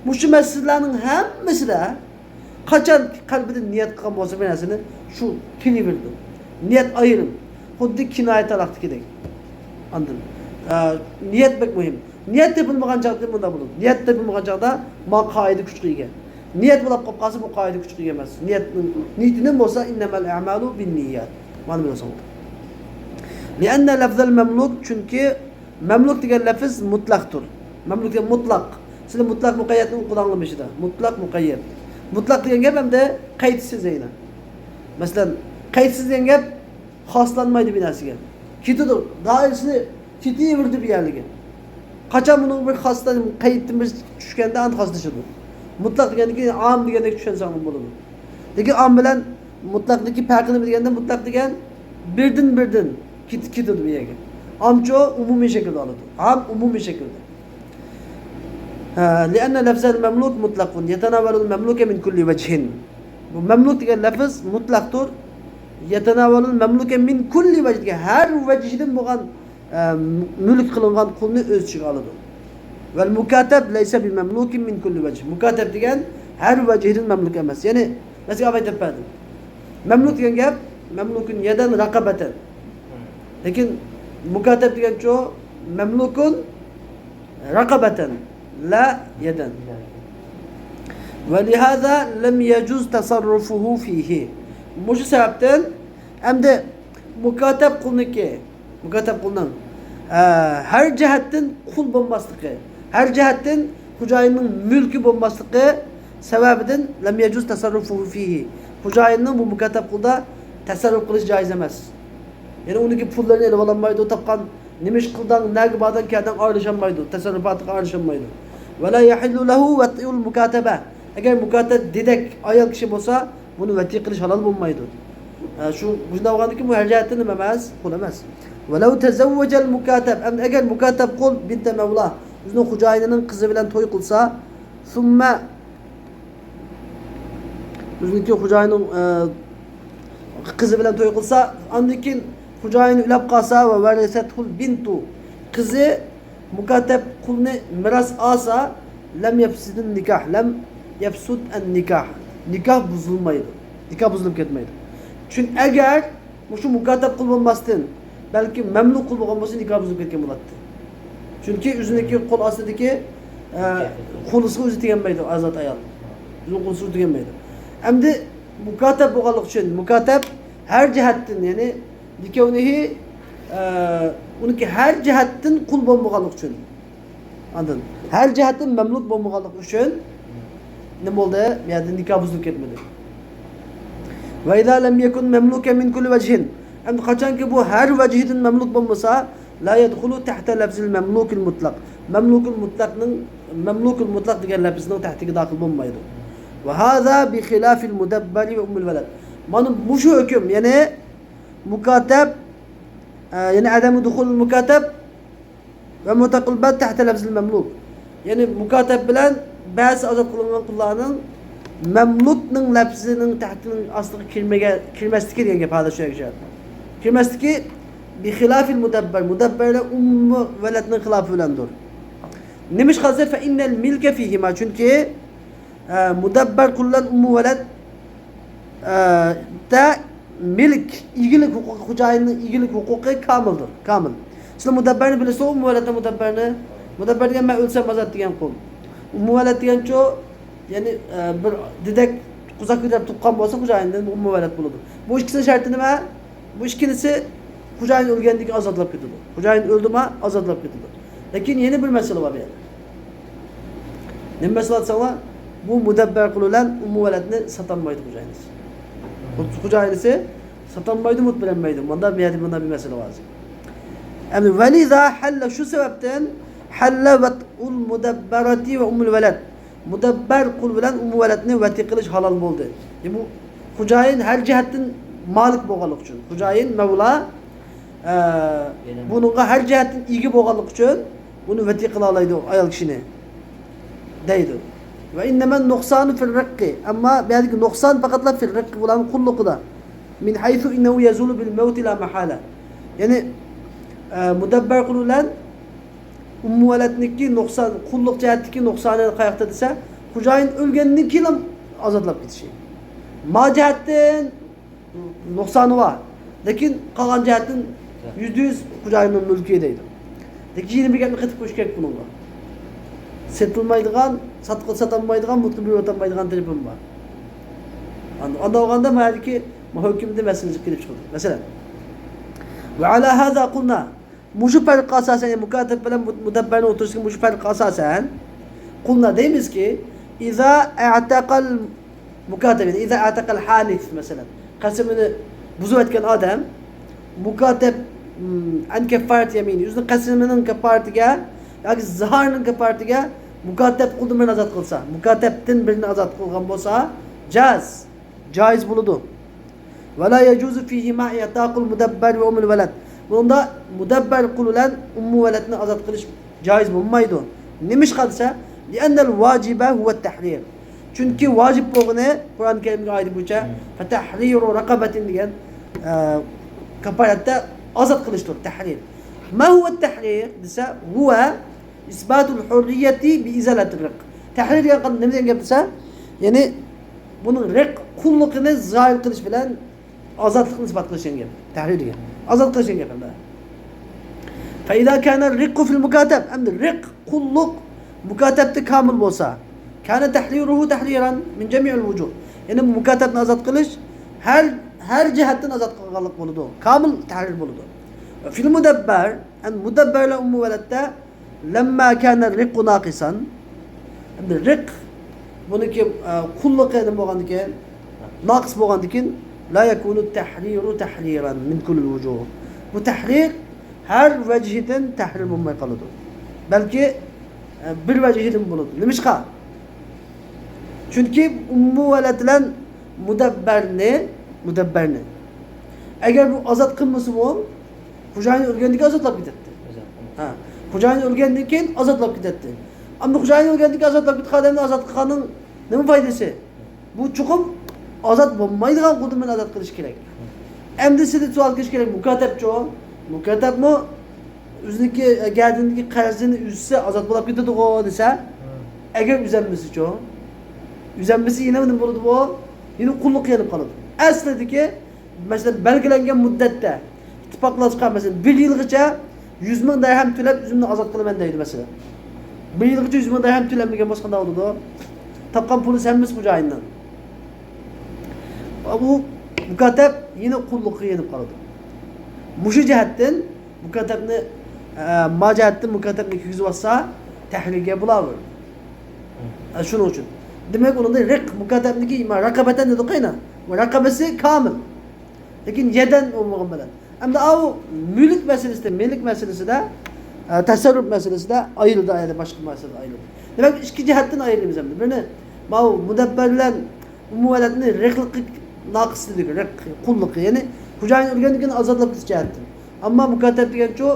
مۇشۇ مەسىلىلەرنىڭ ھەممىسىدە قاچان قەلبىدىن نىيەت قىلغان بولسا بىر نەرسىنى، شۇ تىلى بىلىدۇ. نىيەت ئايرىم. خۇددى كىنايە تالاقتىكىدەك. ئاندىن، ئە، نىيەت بەك مۇھىم. نىيەت تېپىلمىغان چاغدا مۇنداق بولىدۇ. نىيەت تېپىلمىغان چاغدا ما قائىدە كۈچكە ئىگە. نىيەت بولاپ قاپ قالسا، بۇ قائىدە كۈچكە ئىگە ئەمەس. نىيەتنىڭ، نىيىتىدىن بولسا، ئىننەمەل ئەمالۇ بىننىيات. مانا بىلسەڭ. لىئەننە لەفزەل مەملۇك، چۈنكى مەملۇك دېگەن لەپىز مۇتلەقتۇر. مەملۇك دېگەن مۇتلەق. سىلەر مۇتلەق مۇقەييەتنى ئوقۇدۇڭلارمۇ ئىچىدە؟ مۇتلەق، مۇقەييەت. مۇتلەق دېگەن گەپ ئەمدى قەيتسىز يەنە. مەسىلەن، قەيتسىز دېگەن گەپ خاسلانمايدۇ بىر نەرسىگە. كېتىدۇ، دائىرىسىنى كېتىۋېرىدۇ بىر يەرلىككە. قاچان بۇنىڭ بىر خاسلىنىپ، قەيتتىن بىر چۈشكەندە ئاندىن خاسلىشىدۇ. مۇتلەق دېگەندىن كېيىن ئام دېگەندەك چۈشەنسەڭ بولىدۇ. لېكىن ئام بىلەن مۇتلەقنىڭكى پەرقى نېمە دېگەندە، مۇتلەق دېگەن بىردىن بىردىن كېت-، كېتىدۇ بۇ يەرگە. ئامچۇ ئومۇمىي شەكىلدە ئالىدۇ. ئام ئومۇمىي شەكىلدە. ھە، لىئەننە لەفزەل مەملۇك مۇتلەقۇن يەتەناۋەلۇل مەملۇكە مىن كۇللى ۋەجھىن. بۇ مەملۇك دېگەن لەفز مۇتلەقتۇر. يەتەناۋەلۇل مەملۇكە مىن كۇللى ۋەجھ دېگەن ھەر ۋەجھىدىن بولغان، ئە، مۈلۈك قىلىنغان قۇلنى ئۆز ئىچىگە ئالىدۇ. ۋەل مۇكاتەب لەيسە بىمەملۇكىن مىن كۇللى ۋەجھ. مۇكاتەب دېگەن ھەر ۋەجھىدىن مەملۇك ئەمەس. يەنى، مەسىلەن، ئاۋاي دەپ بەردىم. مەملۇك دېگەن گەپ، مەملۇكۇن يەدەن رەقەبەتەن. لېكىن مۇكاتەب دېگەنچۇ، مەملۇكۇن رەقەبەتەن، لا يەدەن. ۋە لىھازا لەم يەجۇز تەسەررۇفۇھۇ فىھى. مۇشۇ سەۋەبتىن ئەمدى مۇكاتەب قۇلنىڭكى، مۇكاتەب قۇلنىڭ، ئە، ھەر جەھەتتىن قۇل بولماسلىقى، ھەر جەھەتتىن خوجايىننىڭ مۈلكى بولماسلىقى سەۋەبىدىن لەم يەجۇز تەسەررۇفۇھۇ فىھى. خوجايىننىڭ بۇ مۇكاتەب قۇلدا تەسەررۇپ قىلىش جائىز ئەمەس. يەنى ئۇنىڭكى پۇللىرىنى ئېلىۋالالمايدۇ، تاپقان نېمە ئىش قىلدىڭ، نەگە باردىڭ، كەلدىڭ ئارىلىشالمايدۇ، تەسەررۇپاتىغا ئارىلىشالمايدۇ. ۋە لا يەھىللۇ لەھۇ ۋەتئۇل مۇكاتەبە. ئەگەر مۇكاتەب دېدەك ئايال كىشى بولسا، بۇنى ۋەتى قىلىش ھالال بولمايدۇ. ئە، شۇ، شۇنداق بولغاندىكىن بۇ ھەر جەھەتتىن نېمە ئەمەس؟ قۇل ئەمەس. ۋەلەۋ تەزەۋۋەجەل مۇكاتەب. ئەمدى ئەگەر مۇكاتەب قۇل بىنتە مەۋلا، ئۆزىنىڭ خوجايىنىنىڭ قىزى بىلەن توي قىلسا، ثم ئۆزىنىڭكى خوجايىنىنىڭ، ئە، قىزى بىلەن توي قىلسا، ئاندىن كېيىن خوجايىنى ئۆلۈپ قالسا، ۋە ۋەرىسەتھۇل بىنتۇ، قىزى مۇكاتەب قۇلنى مىراس ئالسا، لەم يەپسىدىن نىكاھ، لەم يفسد النكاح. نىكاھ بۇزۇلمايدۇ. نىكاھ بۇزۇلۇپ كەتمەيدۇ. چۈن-، ئەگەر مۇشۇ مۇكاتەب قۇل بولماستىن، بەلكى مەملۇك قۇل بولغان بولسا، نىكاھ بۇزۇلۇپ كەتكەن بولاتتى. چۈنكى ئۆزىنىڭكى قول ئاستىدىكى، ئە، قۇلىسىغا ئۆزى تېگەلمەيدۇ، ئازاد ئايال. ئۆزىنىڭ قۇلىسىغا ئۆزى تېگەلمەيدۇ. ئەمدى مۇكاتەب بولغانلىقى ئۈچۈن، مۇكاتەب ھەر جەھەتتىن، يەنى لىكەۋنىھى، ئە، ئۇنىڭكى ھەر جەھەتتىن قۇل بولمىغانلىقى ئۈچۈن. ئاندىن ھەر جەھەتتىن مەملۇك بولمىغانلىقى ئۈچۈن نېمە بولدى؟ بۇ يەردە نىكاھ بۇزۇلۇپ كەتمىدى. وإذا لم يكن مملوكا من كل وجه. ئەمدى قاچانكى بۇ ھەر ۋەجھىدىن مەملۇك بولمىسا، لا يدخل تحت لفظ المملوك المطلق. مەملۇكۇل مۇتلەقنىڭ، مەملۇكۇل مۇتلەق دېگەن لەپزىنىڭ تەھتىگە داخىل بولمايدۇ. وهذا بخلاف المدبر وأم الولد. مانا مۇشۇ ھۆكۈم، يەنى مۇكاتەب، ئە، يەنى عدم دخول المكاتب ومطلق البيع تحت لفظ المملوك. يەنى مۇكاتەب بىلەن بەزى ئازاد قىلىنغان قۇللارنىڭ مەملۇكنىڭ لەپزىنىڭ تەھتىنىڭ ئاستىغا كىرمىگە-، كىرمەسلىكى دېگەن گەپ ھازىر شۇ گەپ. كىرمەسلىكى بخلاف المدبر. مۇدەببەر بىلەن ئۇممۇ ۋەلەدنىڭ خىلاپى بىلەندۇر. نېمىشقا دېسە، فإن الملك فيهما. چۈنكى، ئە، مۇدەببەر قۇل بىلەن ئۇممۇ ۋەلەد، ئە، دە مىلك، ئىگىلىك ھوقۇقى، خوجايىننىڭ ئىگىلىك ھوقۇقى كامىلدۇر، كامىل. سىلەر مۇدەببەرنى بىلىسىلەر، ئۇممۇ ۋەلەدنى مۇدەببەرنى؟ مۇدەببەر دېگەن مەن ئۆلسەم ئازاد دېگەن قۇل. ئۇممۇ ۋەلەد دېگەنچۇ، يەنى، ئە، بىر دېدەك قوزاق كۆتۈرۈپ تۇغقان بولسا، خوجايىندىن ئۇممۇ ۋەلەد بولىدۇ. بۇ ئىككىسىنىڭ شەرتى نېمە؟ بۇ ئىككىلىسى خوجايىن ئۆلگەندىن كېيىن ئازادلاپ كېتىدۇ. خوجايىن ئۆلدىما، ئازادلاپ كېتىدۇ. لېكىن يەنە بىر مەسىلە بار بۇ يەردە. نېمە مەسىلە دېسەڭلار، بۇ مۇدەببەر قۇل بىلەن ئۇممۇ ۋەلەدنى ساتالمايدۇ خوجايىنىسى. خو-، خوجايىنىسى ساتالمايدۇ، مۇت بېرەلمەيدۇ. مۇندا بۇ يەردە مۇنداق بىر مەسىلە بار. ئەمدى ولذا حل، شۇ سەۋەبتىن حل وطء المدبرة وأم الولد. مۇدەببەر قۇل بىلەن ئۇممۇ ۋەلەدنى ۋەتى قىلىش ھالال بولدى. يەنى بۇ خوجايىن ھەر جەھەتتىن مالىك بولغانلىقى ئۈچۈن، خوجايىن، مەۋلا، ئە، بۇنىڭغا ھەر جەھەتتىن ئىگە بولغانلىقى ئۈچۈن بۇنى ۋەتى قىلالايدۇ ئايال كىشىنى دەيدۇ. وإنما النقصان في الرق. ئەمما بۇ يەردىكى نۇقسان پەقەتلا في الرق، بۇلارنىڭ قۇللۇقىدا. من حيث إنه يزول بالموت لا محالة. يەنى، ئە، مۇدەببەر قۇل بىلەن ئۇممۇ ۋەلەدنىڭكى نۇقسان، قۇللۇق جەھەتتىكى نۇقسانى قاياقتا دېسە، خوجايىن ئۆلگەندىن كېيىن ئازادلاپ كېتىشى. مال جەھەتتىن نۇقسانى بار، لېكىن قالغان جەھەتتىن يۈزدە يۈز خوجايىننىڭ مۈلكى دەيدۇ. لېكىن يەنە بىر گەپنى قېتىپ قويۇش كېرەك بۇنىڭغا. سېتىلمايدىغان، ساتقا ساتالمايدىغان، مۇتلۇق بېرىۋاتالمايدىغان تەرىپىمۇ بار. ئاندىن، ئانداق بولغاندا مايەدىكى ھۆكۈمدە مەسىلىمىز كېلىپ چىقىدۇ. مەسىلەن، وعلى هذا قلنا. مۇشۇ پەرققە ئاساسەن، يەنى مۇكاتەب بىلەن مۇ-، مۇدەببەرنىڭ ئوتتۇرىسىدىكى مۇشۇ پەرققە ئاساسەن، قۇلنا دەيمىزكى، ئىزا ئەتەقەل مۇكاتەب، يەنى ئىزا ئەتەقەل ھالىف، مەسىلەن، قەسىمىنى بۇزۇۋەتكەن ئادەم، مۇكاتەب، ئىم، ئەن كەففارەت يەمىنى، ئۆزىنىڭ قەسىمىنىڭ كەففارىتىگە ياكى زىھارنىڭ كەففارىتىگە مۇكاتەب قۇلدىن بىرنى ئازاد قىلسا، مۇكاتەبتىن بىرنى ئازاد قىلغان بولسا، جاز. جايىز بولىدۇ. ولا يجوز فيهما إعتاق المدبر وأم الولد. بۇنىڭدا مۇدەببەر قۇل بىلەن ئۇممۇ ۋەلەدنى ئازاد قىلىش جايىز بولمايدۇ. نېمىشقا دېسە، لأن الواجب هو التحرير. چۈنكى ۋاجىپ بولغىنى قۇرئان كەرىمدىكى ئايىتى بويىچە، فتحرير رقبة دېگەن، ئە، كاپپارەتتە ئازاد قىلىشتۇر، تەھرىر. ما هو التحرير دېسە، هو إثبات الحرية بإزالة الرق. تەھرىر دېگەن نېمە دېگەن گەپ دېسە، يەنى بۇنىڭ رىق، قۇللۇقىنى زايىل قىلىش بىلەن ئازادلىقنى ئىسپات قىلىش دېگەن گەپ. تەھرىر دېگەن. ئازاد قىلىش دېگەن گەپ ئەمدى. فإذا كان الرق في المكاتب، ئەمدى رىق، قۇللۇق مۇكاتەبتە كامىل بولسا، كان تحريره تحريرا من جميع الوجوه. يەنى مۇكاتەبنى ئازاد قىلىش ھەر، ھەر جەھەتتىن ئازاد قىلغانلىق بولىدۇ. كامىل تەھرىر بولىدۇ. في المدبر، ئەمدى مۇدەببەر بىلەن ئۇممۇ ۋەلەدتە لما كان الرق ناقصا. ئەمدى رىق، بۇنىڭكى، ئە، قۇللۇقى نېمە بولغاندىكىن، ناقىس بولغاندىكىن، لا يكون التحرير تحريرا من كل الوجوه. بۇ تەھرىر ھەر ۋەجھىدىن تەھرىر بولماي قالىدۇ. بەلكى، ئە، بىر ۋەجھىدىن بولىدۇ. نېمىشقا؟ چۈنكى ئۇممۇ ۋەلەد بىلەن مۇدەببەرنى، مۇدەببەرنى ئەگەر بۇ ئازاد قىلمىسىمۇ، خوجايىن ئۆلگەندىن كېيىن ئازادلاپ كېتەتتى. ھە، خوجايىن ئۆلگەندىن كېيىن ئازادلاپ كېتەتتى. ئەمما خوجايىن ئۆلگەندىن كېيىن ئازادلاپ كېتىدىغان ئادەمنى ئازاد قىلغاننىڭ نېمە پايدىسى؟ بۇ چوقۇم ئازاد بولمايدىغان قۇل بىلەن ئازاد قىلىش كېرەك. ئەمدى سىزدىن سوئال قىلىش كېرەك، مۇكاتەبچۇ؟ مۇكاتەبمۇ ئۆزىنىڭكى، ئە، گەدىنىدىكى قەرزىنى ئۈزسە ئازاد بولاپ كېتىدىغۇ دېسە، ئەگەر ئۈزەلمىسىچۇ؟ يۈزەنمىسە يەنە نېمە بولىدۇ بۇ؟ يەنە قۇللۇققا يېنىپ قالىدۇ. ئەسلىدىكى، مەسىلەن، بەلگىلەنگەن مۇددەتتە ئىتتىپاقلاشقان، مەسىلەن، بىر يىلغىچە يۈز مىڭ دەرھەم تۆلەپ ئۆزۈمنى ئازاد قىلىمەن دەيدۇ، مەسىلەن. بىر يىلغىچە يۈز مىڭ دەرھەم تۆلەنمىگەن بولسا قانداق بولىدۇ؟ تاپقان پۇلى ھەممىسى خوجايىننىڭ. ئۇ مۇكاتەپ يەنە قۇللۇققا يېنىپ قالىدۇ. مۇشۇ جەھەتتىن مۇكاتەپنى، ئە، ما جەھەتتىن مۇكاتەپنى كىرگۈزۈۋاتسا، تەھرىرگە بولاۋېرىدۇ. ئە، شۇنىڭ ئۈچۈن. دېمەك، ئۇنىڭدا رىق، مۇكاتەپنىكى، ما، رەقەبەتەن دېدۇق ئەينە. رەقەبىسى كامىل. لېكىن يەدەن بولمىغان بىلەن. ئەمدى ئاۋۇ مۈلۈك مەسىلىسىدە، مىلىك مەسىلىسىدە، ئە، تەسەررۇپ مەسىلىسىدە ئايرىلدى، ئايرىلدى، باشقا مەسىلىدە ئايرىلدى. دېمەك، ئىككى جەھەتتىن ئايرىيمىز ئەمدى. بىرنى، ماۋۇ مۇدەببەر بىلەن ئۇممۇۋەلەدنى رىقلىقى ناقىس دېدۇق، رىق، قۇللۇقى. يەنى خوجايىن ئۆلگەندىن كېيىن ئازادلاپ كېتىش جەھەتتىن. ئەمما مۇكاتەپ دېگەنچۇ،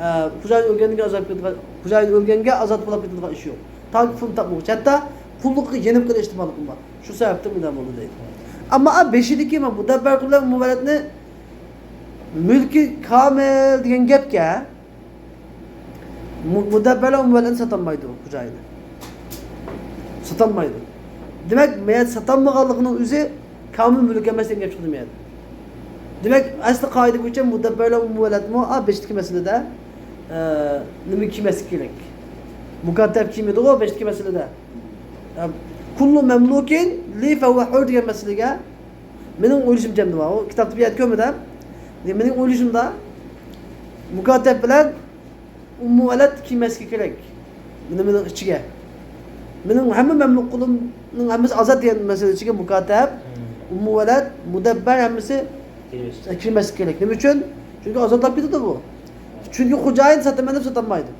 ئە، خوجايىن ئۆلگەندىن كېيىن ئازاد كېتىدىغان، خوجايىن ئۆلگەنگە ئازاد بولاپ كېتىدىغان ئىش يوق. تاكى پۇلنى تاپمىغۇچە. ھەتتا قۇللۇققا يېنىپ قېلىش ئېھتىماللىقى بار. شۇ سەۋەبتىن مۇنداق بولدى دەيدۇ. ئەمما بېشىدىكى مۇدەببەر بىلەن ئۇممۇۋەلەدنى مۈلكى كامىل دېگەن گەپكە، مۇ-، مۇدەببەرلەر ئۇممۇۋەلەدنى ساتالمايدۇ، خوجايىنى. ساتالمايدۇ. دېمەك، مەيەت ساتالمىغانلىقىنىڭ ئۆزى كامىل مۈلۈك ئەمەس دېگەن گەپ چىقىدۇ مەيەت. دېمەك، ئەسلى قائىدە بويىچە مۇدەببەرلەر ئۇممۇۋەلەدمۇ، ئا، بېشىدىكى مەسىلىدە، ئە، نېمە كىيمەسلىك كېرەك؟ مۇكاتەپ كىيمىدىغۇ بېشىدىكى مەسىلىدە. ئە، كۇللۇ مەملۇكىن لى فەھۇۋە ھۇر دېگەن مەسىلىگە مېنىڭ ئويلىشىمچە ئەمدى بار. ئۇ كىتابتا بۇ يەردە كۆرمىدىم. مېنىڭ ئويلىشىمدا مۇكاتەپ بىلەن ئۇممۇۋەلەد كىرمەسلىكى كېرەك. مېنىڭ، مېنىڭ ئىچىگە. مېنىڭ ھەممە مەملۇك قۇلۇمنىڭ ھەممىسى ئازاد دېگەن مەسىلە ئىچىگە مۇكاتەپ، مم، ئۇممۇۋەلەد، مۇدەببەر ھەممىسى كىرمەسلىكى كېرەك. كىرمەسلىكى كېرەك. نېمە ئۈچۈن؟ چۈنكى ئازادلاپ كېتىدۇ بۇ. چۈنكى خوجايىن ساتىمەن دەپ ساتالمايدۇ.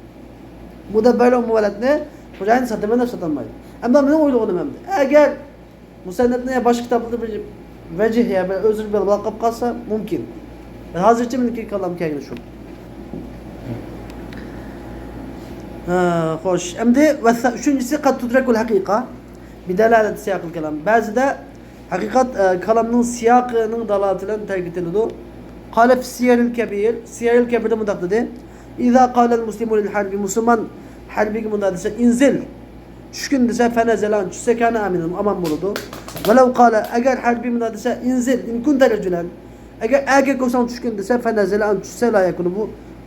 مۇدەببەرلەر ئۇممۇۋەلەدنى خوجايىن ساتىمەن دەپ ساتالمايدۇ. ئەمما مېنىڭ ئويلىغىنىم ئەمدى. ئەگەر مۇسەننىپنى يا باشقا كىتابلاردا بىر ۋەجىھ يا بىر ئۆزرى بىلەن ۋاقىپ قالسا مۇمكىن. ھازىرچە مېنىڭكى كالام كەلگىنى شۇ. ھە، خوش. ئەمدى ۋەسسە-، ئۈچىنچىسى، قەد تۇدرەكۇل ھەقىقە بىدالالەتى سىياقىل كالام. بەزىدە ھەقىقەت، ئە، كالامنىڭ سىياقىنىڭ دالالىتى بىلەن تەرك ئېتىلىدۇ. قالە فى سىيەرىل كەبىر، سىيەرىل كەبىردە مۇنداق دېدى. ئىزا قالەل مۇسلىمۇ لىل ھەربىي، مۇسۇلمان ھەربىيگە مۇنداق دېسە، ئىنزىل، چۈشكىن دېسە، فەنەزەلە، ئان چۈشسە، كانە ئامىنەن، ئامان بولىدۇ. ۋەلەۋ قالە، ئەگەر ھەربىي مۇنداق دېسە، ئىنزىل، ئىن كۇنتە رەجۇلەن، ئەگەر ئەركەك بولساڭ چۈشكىن دېسە، فەنەزەلە، ئان چۈشسە، لا يەكۇنۇ، بۇ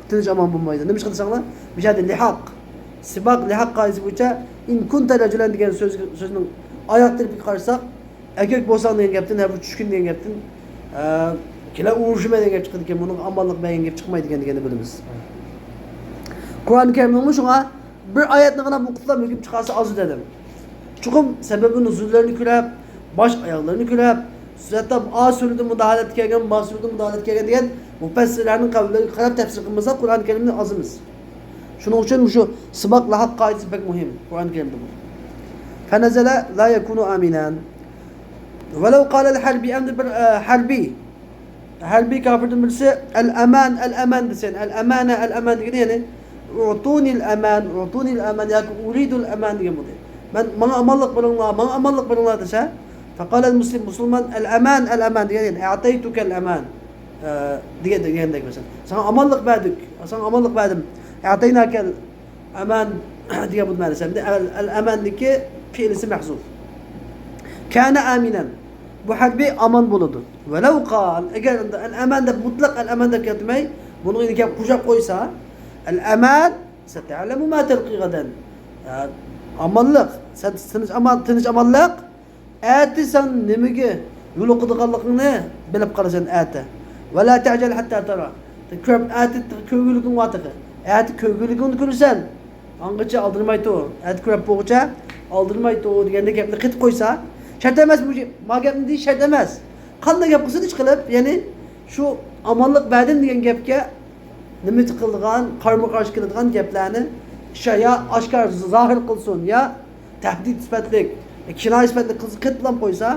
تىنچ ئامان بولمايدۇ. نېمىشقا دېسەڭلار، بۇ يەردە لىھاق، سىباق لىھاق قائىدىسى بويىچە، ئىن كۇنتە رەجۇلەن دېگەن سۆز، سۆزنىڭ ئاياغ تەرىپىگە قارىساق، ئەركەك بولساڭ دېگەن گەپتىن، ھە، بۇ چۈشكۈن دېگەن گەپتىن، ئە، كېلە ئۇرۇشىمەن دېگەن گەپ چىقىدىكەن، بۇنىڭغا ئامانلىق بەرگەن گەپ چىقمايدىكەن دېگەننى بىلىمىز. قۇرئان كەرىمنىڭمۇ شۇڭا بىر ئايەتنى غىنا ئوقۇپلا ھۆكۈم چىقارسا ئاز دېدىم. چوقۇم سەبەبى نۇزۇللىرىنى كۆرۈپ، باش ئاياغلىرىنى كۆرۈپ، ھەتتا ئا سۈرىدە مۇنداق ھالەتتە كەلگەن، ما سۈرىدە مۇنداق ھالەتتە كەلگەن دېگەن مۇپەسسىرلەرنىڭ قەۋلىگە قاراپ تەپسىر قىلمىسا، قۇرئان كەرىمنى ئازىمىز. شۇنىڭ ئۈچۈن مۇشۇ سىباق لىھاق قائىدىسى بەك مۇھىم قۇرئان كەرىمدە بۇ. فەنەزەلە لا يەكۇنۇ ئامىنەن. ۋەلەۋ قالەل ھەربىي، ئەمدى بىر، ئە، ھەربىي، ھەربىي كاپىردىن بىرسى ئەل ئەمان، ئەل ئەمان دېسە، ئەل ئەمانە، ئەل ئەمان دېگىنى، يەنى ئۇتۇنىل ئەمان، ئۇتۇنىل ئەمان ياكى ئۇرىدۇل ئەمان دېگەن بولدى. مەن، ماڭا ئامانلىق بېرىڭلار، ماڭا ئامانلىق بېرىڭلار دېسە، فەقالەل مۇسلىم، مۇسۇلمان، ئەل ئەمان، ئەل ئەمان دېگەن، يەنى ئەتەيتۇكەل ئەمان، ئە، دېگەن، دېگەندەك مەسىلەن. ساڭا ئامانلىق بەردۇق، ساڭا ئامانلىق بەردىم. ئەتەيناكەل ئەمان دېگەن بۇ مەنىسى. ئەمدى ئەل، ئەل ئەماندىكى پېئىلىسى مەھزۇپ. كانە ئامىنەن. بۇ ھەربىي ئامان بولىدۇ. ۋەلەۋ قال، ئەگەر ئەل ئەمان دەپ، مۇتلەق ئەل ئەمان دەپ كەلتۈرمەي، بۇنىڭ يەنە گەپ قوشاپ قويسا، ئەل ئەمان، ستەئلەمۇ ما تەلقى غەدەن. ئامانلىق، سەن تىنچ ئامان، تىنچ ئامانلىق. ئەتە سەن نېمىگە يولۇقىدىغانلىقىڭنى بىلىپ قالىسەن ئەتە. ۋەلا تەجەل ھەتتا تەرا. كۆرۈپ، ئەتە كۆرگۈلۈكۈڭ بار تېخى. ئەتە كۆرگۈلۈكۈڭنى كۆرىسەن. ئاڭغىچە ئالدىرىماي تۇر. ئەتە كۆرۈپ بولغۇچە ئالدىرىماي تۇر دېگەندەك گەپنى قېتىپ قويسا، شەرت ئەمەس، مۇشۇ، ما گەپنى دېيىش شەرت ئەمەس. قانداق گەپ قىلسۇن ئىشقىلىپ، يەنى شۇ ئامانلىق بەردىم دېگەن گەپكە نېمە قىلىدىغان، قارىمۇ قارشى كېلىدىغان گەپلەرنى شا-، يا ئاشكارا زاھىر قىلسۇن، يا تەھدىت سۈپەتلىك، كىنايە سۈپەتلىك قىلسا، قېتىپلام قويسا،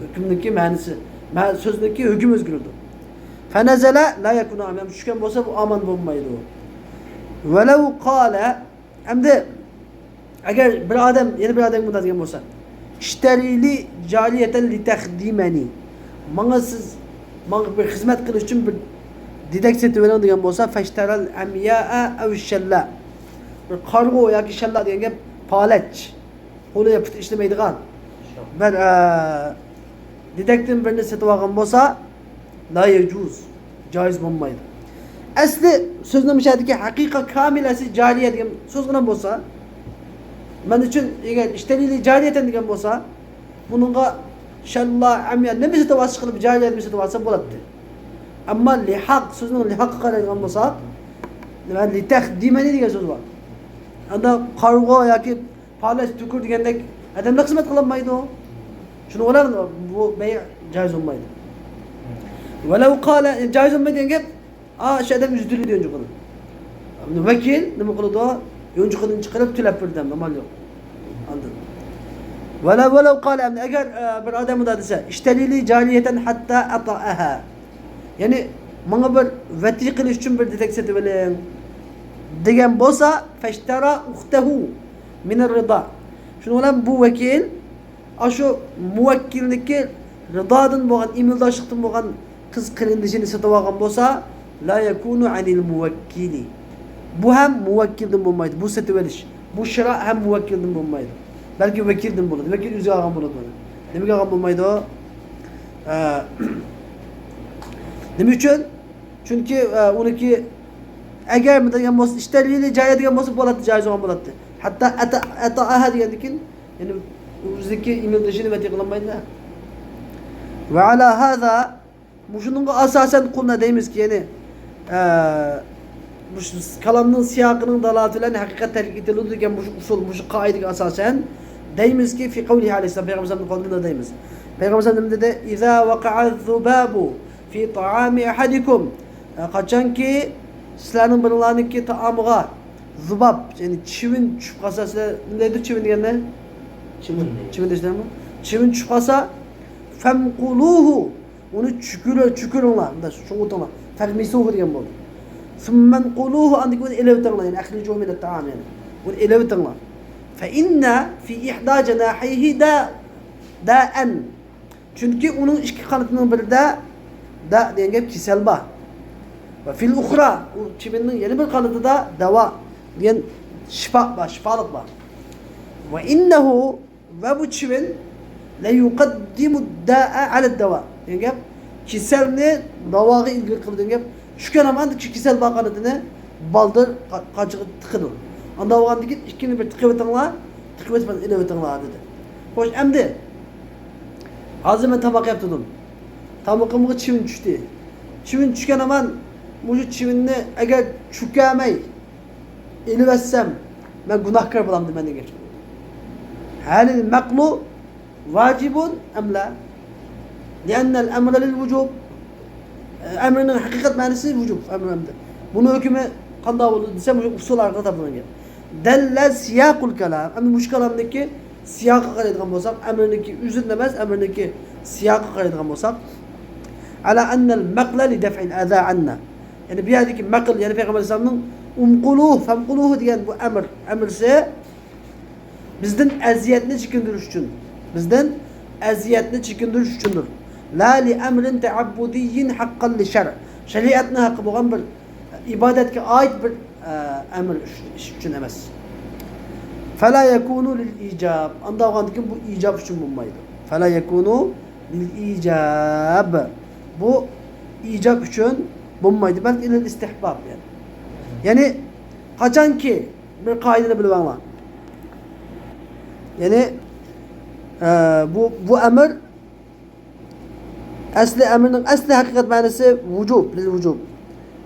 ھۆكۈمنىڭكى مەنىسى، مە-، سۆزنىڭكى ھۆكمى ئۆزگىرىدۇ. فەنەزەلە لا يەكۇنۇ ئامىنەن، چۈشكەن بولسا بۇ ئامان بولمايدۇ. ۋەلەۋ قالە، ئەمدى ئەگەر بىر ئادەم يەنە بىر ئادەمگە مۇنداق دېگەن بولسا، ئىشتەرىلى جارىيەتەن لىتەخدىمەنى، ماڭا سىز، ماڭا بىر خىزمەت قىلىش ئۈچۈن بىر دېدەك سېتىۋېلىڭ دېگەن بولسا، فەشتەرەل ئەميائە ئەۋ شەللا، بىر قارىغۇ ياكى شەللا دېگەن گەپ پالەچ، قولى پۇتى ئىشلىمەيدىغان، بىر، ئە، دېدەكتىن بىرنى سېتىۋالغان بولسا، لا يجوز، جائىز بولمايدۇ. ئەسلى سۆزنىڭ مۇشۇ يەردىكى ھەقىقە كامىل ئەسلى جارىيە دېگەن سۆز بىلەن بولسا، مەن ئۈچۈن ئەگەر ئىشتەرىلى جارىيەتەن دېگەن بولسا، بۇنىڭغا شەللا، ئەميا نېمە سېتىۋالسا قىلىپ جارىيە نېمە سېتىۋالسا بولاتتى. ئەمما لىھاق، سۆزنىڭ لىھاققا قارايدىغان بولساق، لىتەخدىمەنى دېگەن سۆز بار. ئاندا قارىغۇ ياكى پالەچ تۈكۈر دېگەندەك ئادەملەر خىزمەت قىلالمايدۇ. شۇنىڭ بىلەن بۇ بەي جائىز بولمايدۇ. ۋەلەۋ قالە، جائىز بولمايدۇ دېگەن گەپ، ئا، شۇ ئادەم يۈز دېلىل يونچۇقىدىن. ۋەكىل نېمە قىلىدۇ؟ يونچۇقىدىن چىقىرىپ تۆلەپ بېرىدۇ، ئەمدى ئامال يوق. ئاندىن. ۋەلەۋ، ۋەلەۋ قالە، ئەمدى ئەگەر، ئە، بىر ئادەم مۇنداق دېسە، ئىشتەرىلى جارىيەتەن ھەتتا ئەتائەھا. يەنى، ماڭا بىر ۋەتى قىلىش ئۈچۈن بىر دېدەك سېتىۋېلىڭ، دېگەن بولسا، فەشتەرا ئۇختەھۇ مىنەر رىدا. شۇنىڭ بىلەن بۇ ۋەكىل ئاشۇ مۇۋەككىلنىكى رىدادىن بولغان، ئىمىلداشلىقتىن بولغان قىز قېرىندىشىنى سېتىۋالغان بولسا، لا يەكۇنۇ ئەنىل مۇۋەككىلى. بۇ ھەم مۇۋەككىلدىن بولمايدۇ. بۇ سېتىۋېلىش، بۇ شىرا ھەم مۇۋەككىلدىن بولمايدۇ. بەلكى ۋەكىلدىن بولىدۇ. ۋەكىل ئۆزى ئالغان بولىدۇ بۇنى. نېمىگە ئالغان بولمايدۇ؟ ئە، نېمە ئۈچۈن؟ چۈنكى، ئە، ئۇنىڭكى ئەگەر دېگەن بولسا، ئىشتەرىلى جارىيە دېگەن بولسا، بولاتتى، جائىز بولغان بولاتتى. ھەتتا ئەتا-، ئەتائەھا دېگەندىن كېيىن، يەنى ئۆزىنىڭكى ئىمىلدىشىنى ۋەتى قىلالمايدۇ. ۋە ئەلا ھازا، مۇشۇنىڭغا ئاساسەن قۇلنا دەيمىزكى، يەنى، ئە، مۇشۇ كالامنىڭ سىياقىنىڭ دالالىتى بىلەن ھەقىقەت تەرك ئېتىلىدۇ دېگەن مۇشۇ ئۇسۇل، مۇشۇ قائىدىگە ئاساسەن دەيمىزكى، في قوله عليه السلام، پەيغەمبەر ئەلەيھىسسالام قولىدا دەيمىز. پەيغەمبەر ئەلەيھىسسالام نېمە دېدى؟ إذا وقع الذباب في طعام أحدكم، ئە، قاچانكى سىلەرنىڭ بىرىڭلارنىڭكى تائامىغا زۇباب، يەنى چىۋىن چۈشۈپ قالسا، سىلەر نېمە دەيدۇ چىۋىن دېگەندە؟ چىۋىن دەيدۇ. چىۋىن دەيسىلەرمۇ؟ چىۋىن چۈشۈپ قالسا، فەمقۇلۇھۇ، ئۇنى چۈكۈرە-، چۈكۈرۈڭلار، مۇنداق چوڭىتىڭلار. فەغمىسۇھۇ دېگەن بولدى. ثم انقلوه، ئاندىن كېيىن ئۇنى ئېلىۋېتىڭلار، يەنى أخرجوه من الطعام، يەنى ئۇنى ئېلىۋېتىڭلار. فإن في إحدى جناحيه داء، داء. چۈنكى ئۇنىڭ ئىككى قانىتىنىڭ بىرىدە داء دېگەن گەپ كېسەل بار. وفي الأخرى، ئۇ چىۋىننىڭ يەنە بىر قانىتىدا داۋا دېگەن شىپا بار، شىپالىق بار. وإنه، ۋە بۇ چىۋىن، ليقدم الداء على الدواء دېگەن گەپ، كېسەلنى داۋاغا ئىلگىرى قىلىدۇ دېگەن گەپ. شۇ كەلەم ئاندىكى كېسەل بار قانىتىنى بالدۇر قا-، قاچىغا تىقىدۇ. ئانداق بولغاندىن كېيىن ئىككىنى بىر تىقىۋېتىڭلار، تىقىۋېتىپ ئېلىۋېتىڭلار دېدى. خوش، ئەمدى ھازىر مەن تاماق يەپ تۇردۇم. تامىقىمغا چىۋىن چۈشتى. چىۋىن چۈشكەن ھامان مۇشۇ چىۋىننى ئەگەر چۈكەمەي ئېلىۋەتسەم، مەن گۇناھكار بولامدىمەن دېگەن. هل المقل واجب أم لا؟ لأن الأمر للوجوب. ئەمرنىڭ ھەقىقەت مەنىسى ۋۇجۇب، ئەمر ئەمدى. بۇنىڭ ھۆكمى قانداق بولىدۇ دېسە، مۇشۇ ئۇسۇل ئارقىلىق تاپىدىغان گەپ. دل سياق الكلام. ئەمدى مۇشۇ كالامدىكى سىياققا قارايدىغان بولساق، ئەمرنىڭكى ئۆزىدىن ئەمەس، ئەمرنىڭكى سىياققا قارايدىغان بولساق، على أن المقل لدفع الأذى عنا. يەنى بۇ يەردىكى مەقىل، يەنى پەيغەمبەر ئەلەيھىسسالامنىڭ ئۇمقۇلۇ، فەمقۇلۇھۇ دېگەن بۇ ئەمر، ئەمرسى بىزدىن ئەزىيەتنى چېكىندۈرۈش ئۈچۈن، بىزدىن ئەزىيەتنى چېكىندۈرۈش ئۈچۈندۇر. لا لأمر تعبدي حقا للشرع. شەرىئەتنىڭ ھەققى بولغان بىر ئىبادەتكە ئائىت بىر، ئە، ئەمر ئۈچ-، ئىش ئۈچۈن ئەمەس. فلا يكون للإيجاب. ئانداق بولغاندىكىن بۇ ئىجاب ئۈچۈن بولمايدۇ. فلا يكون للإيجاب. بۇ ئىجاب ئۈچۈن بولمايدۇ، بەلكى للإستحباب، يەنى. يەنى قاچانكى بىر قائىدىنى بىلىۋالىڭلار. يەنى، ئە، بۇ، بۇ ئەمر ئەسلى، ئەمرنىڭ ئەسلى ھەقىقەت مەنىسى ۋۇجۇب، لىل ۋۇجۇب.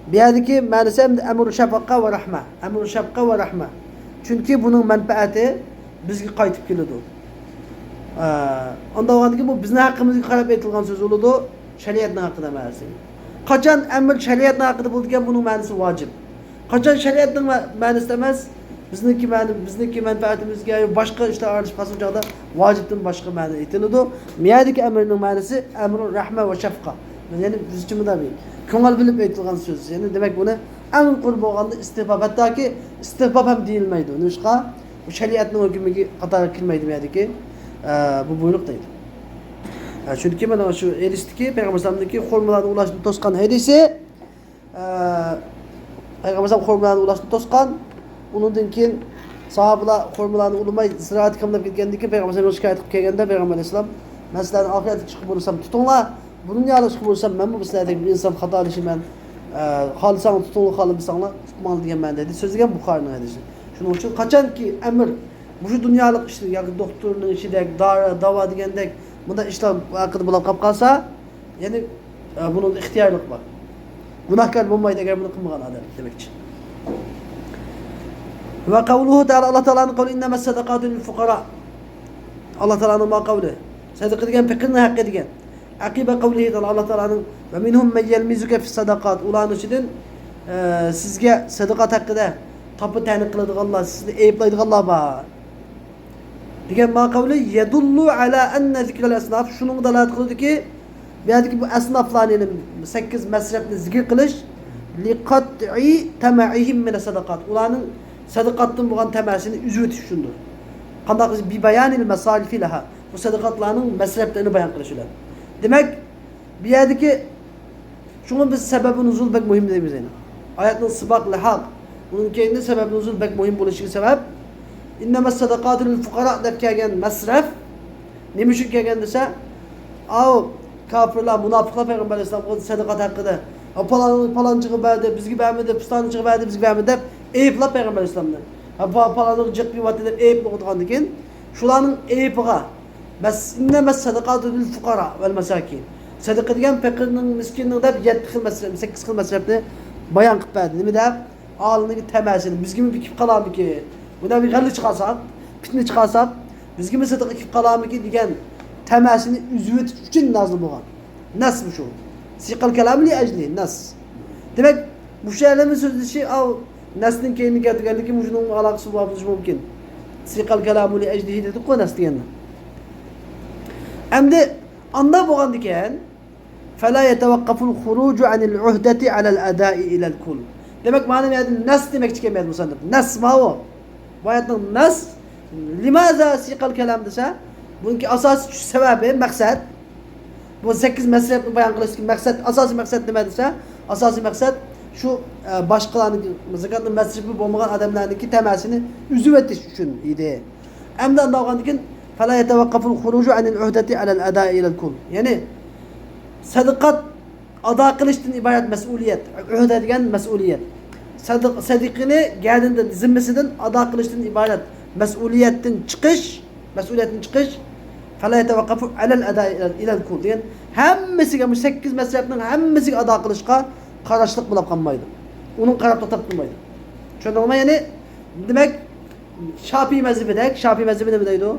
بۇ يەردىكى مەنىسى ئەمدى ئەمرۇ شەپقە ۋە رەھمە. ئەمرۇ شەپقە ۋە رەھمە. چۈنكى بۇنىڭ مەنپەئەتى بىزگە قايتىپ كېلىدۇ. ئە، ئانداق بولغاندىكىن بۇ بىزنىڭ ھەققىمىزگە قاراپ ئېيتىلغان سۆز بولىدۇ، شەرىئەتنىڭ ھەققىدە ئەمەس. قاچان ئەمر شەرىئەتنىڭ ھەققىدە بولىدىكەن، بۇنىڭ مەنىسى ۋاجىب. قاچان شەرىئەتنىڭ مە-، مەنىسى ئەمەس، بىزنىڭكى مەنە-، بىزنىڭكى مەنپەئەتىمىزگە يا باشقا ئىشلار ئارىلىشىپ قالسا، ئۇ چاغدا ۋاجىپتىن باشقا مەنە ئېيتىلىدۇ. مۇ يەردىكى ئەمرنىڭ مەنىسى ئەمرۇ رەھمە ۋە شەفقە. يەنى بىزچە مۇنداق بىر كۆڭۈل بۆلۈپ ئېيتىلغان سۆز. يەنى دېمەك، بۇنى ئەڭ يۇقىرى بولغاندا ئىستىھباب، ھەتتاكى ئىستىھباب ھەم دېيىلمەيدۇ. نېمىشقا؟ بۇ شەرىئەتنىڭ ھۆكمىگە قاتارىغا كىرمەيدۇ بۇ يەردىكى، ئە، بۇ بۇيرۇق دەيدۇ. ئە، چۈنكى مانا شۇ ھەدىستىكى پەيغەمبەر ئەلەيھىسسالامدىكى خورمىلارنى ئۇلاشنى توسقان ھەدىسى، ئە، پەيغەمبەر ئەلەيھىسسالام خورمىلارنى ئۇلاشنى توسقان، ئۇنىڭدىن كېيىن ساھابىلار خورمىلارنى ئۇلىماي، زىرائەت كاملاپ كەتكەندىن كېيىن پەيغەمبەر ئەلەيھىسسالام شىكايەت قىلىپ كەلگەندە، پەيغەمبەر ئەلەيھىسسالام، مەن سىلەرنى ئاخىرەتكە چىقىپ بولسام تۇتۇڭلار، بۇ دۇنيالىق چىقىپ بولسام مەنمۇ سىلەردەك بىر ئىنسان، خاتالىشىمەن، ئە، خالىساڭلار تۇتۇڭلار، خالىمىساڭلار تۇتماڭلار دېگەنمەن دېدى. سۆزلىگەن بۇخارىنىڭ ھەدىسى. شۇنىڭ ئۈچۈن قاچانكى ئەمىر مۇشۇ دۇنيالىق ئىشلار ياكى دوختۇرنىڭ ئىشىدەك، دارا، داۋا دېگەندەك مۇنداق ئىشلار ھەققىدە بولۇپ قالىپ قالسا، يەنى، ئە، بۇنىڭدا ئىختىيارلىق بار. گۇناھكار بولمايدۇ ئەگەر بۇنى قىلمىغان ئادەم دېمەكچى. ۋە قەۋلۇھۇ تەئالا، ئاللا تائالانىڭ قەۋلى، ئىننەمەس سەدەقاتۇ لىل فۇقارا. ئاللا تائالانىڭ ما قەۋلى. سەدىقە دېگەن پەقىرنىڭ ھەققى دېگەن. ئەقىبە قەۋلىھى تائالا، ئاللا تائالانىڭ، ۋە مىنھۇم مەن يەلمىزۇكە فىس سەدەقات. ئۇلارنىڭ ئىچىدىن، ئە، سىزگە سەدىقات ھەققىدە تاپا تەنە قىلىدىغانلار، سىزنى ئەيىبلەيدىغانلار بار. دېگەن ما قەۋلى يەدۇللۇ ئەلا ئەننە زىكرەل ئەسناف، شۇنىڭغا دالالەت قىلىدۇكى، بۇ يەردىكى بۇ ئەسنافلارنى، يەنى سەككىز مەسرەپنى زىكىر قىلىش، لىقەتئى تەمەئىھىم مىنەس سەدەقات، ئۇلارنىڭ سەدىقاتتىن بولغان تەمەسىنى ئۈزۈۋېتىش ئۈچۈندۇر. قانداق؟ بىبايانىل مەسارىفى لەھا، بۇ سەدىقاتلارنىڭ مەسرەپلىرىنى بايان قىلىش بىلەن. دېمەك، بۇ يەردىكى، شۇڭا بىز سەبەبى نۇزۇل بەك مۇھىم دەيمىز يەنە. ئايەتنىڭ سىباق، لەھاق. ئۇنىڭ كەينىدىن سەبەبى نۇزۇل بەك مۇھىم بولۇشىغا سەۋەب، ئىننەمەس سەدەقاتۇ لىل فۇقارا دەپ كەلگەن مەسرەپ نېمە ئۈچۈن كەلگەن دېسە، ئاۋۇ كاپىرلار، مۇناپىقلار پەيغەمبەر ئەلەيھىسسالامغا سەدىقات ھەققىدە، «ھە، پالان، پالانچىغا بەردى، بىزگە بەرمىدى، پۇستانىچىغا بەردى، بىزگە بەرمىدى» دەپ ئەيىبلاپ پەيغەمبەر ئەلەيھىسسالامنى. «ھە، پا-، پالانىغا جىق قىلىۋاتتى» دەپ ئەيىبلەپ ئولتۇرغاندىن كېيىن، شۇلارنىڭ ئەيىبىغا، مەس-، ئىننەمەس سەدىقاتۇ لىل فۇقارا ۋەل مەساكىن. سەدىقە دېگەن پەقىرنىڭ، مىسكىننىڭ دەپ يەتتە خىل مەسرەپ، سەككىز خىل مەسرەپنى بايان قىلىپ بەردى. نېمە دەپ؟ ئالىنىڭ تەمەسىنى، بىزگىمۇ بىر كېلىپ قالارمىكىن؟ بۇنداق بىر غەللە چىقارساق، پىتنە چىقارساق، بىزگىمۇ سەدىقە كېلىپ قالارمىكىن دېگەن تەمەسىنى ئۈزۈۋېتىش ئۈچۈن نازىل بولغان. نەس مۇشۇ. سىقەل كەلامى لىئەجلى نەس. دېمەك، مۇشۇ يەرلەرنى سۆزلىشى، ئاۋۇ نەسنىڭ كەينىگە كەلتۈرگەنلىكى مۇشۇنىڭ ئالاقىسى بار بولۇشى مۇمكىن. سىقەل كەلامى لىئەجلىھى دېدۇققۇ نەس دېگەننى. ئەمدى ئاندا بولغاندىكەن، فلا يتوقف الخروج عن العهدة على الأداء إلى الكل. دېمەك، مانا بۇ يەردە نەس دېمەكچىكەن مۇسەننىپ. نەس ماۋۇ. بۇ ئايەتنىڭ نەس، لىمازا سىقەل كەلام دېسە، بۇنىڭكى ئاساسىي چۈش سەۋەبى، مەقسەت. بۇ سەككىز مەسرەپنى بايان قىلىشتىكى مەقسەت، ئاساسىي مەقسەت نېمە دېسە، ئاساسىي مەقسەت شۇ، ئە، باشقىلارنىڭكى، زاكاتنىڭ مەسرىپى بولمىغان ئادەملەرنىڭكى تەمەسىنى ئۈزۈۋېتىش ئۈچۈن ئىدى. ئەمدى ئانداق بولغاندىن كېيىن، فلا يتوقف الخروج عن العهدة على الأداء إلى الكل. يەنى، سەدىقات ئادا قىلىشتىن ئىبارەت مەسئۇلىيەت. ئۆھدە دېگەن مەسئۇلىيەت. سەدىق-، سەدىقىنى گەدىنىدىن، زىممىسىدىن ئادا قىلىشتىن ئىبارەت مەسئۇلىيەتتىن چىقىش، مەسئۇلىيەتتىن چىقىش. فلا يتوقف على الأداء إلى الكل دېگەن ھەممىسىگە، بۇ سەككىز مەسرەپنىڭ ھەممىسىگە ئادا قىلىشقا قاراشلىق بولۇپ قالمايدۇ. ئۇنىڭ قاراپ توختاپ تۇرمايدۇ. چۈشەندىڭىزمۇ؟ يەنى، دېمەك، شاپىي مەزھىپىدەك، شاپىي مەزھىپى نېمە دەيدۇ؟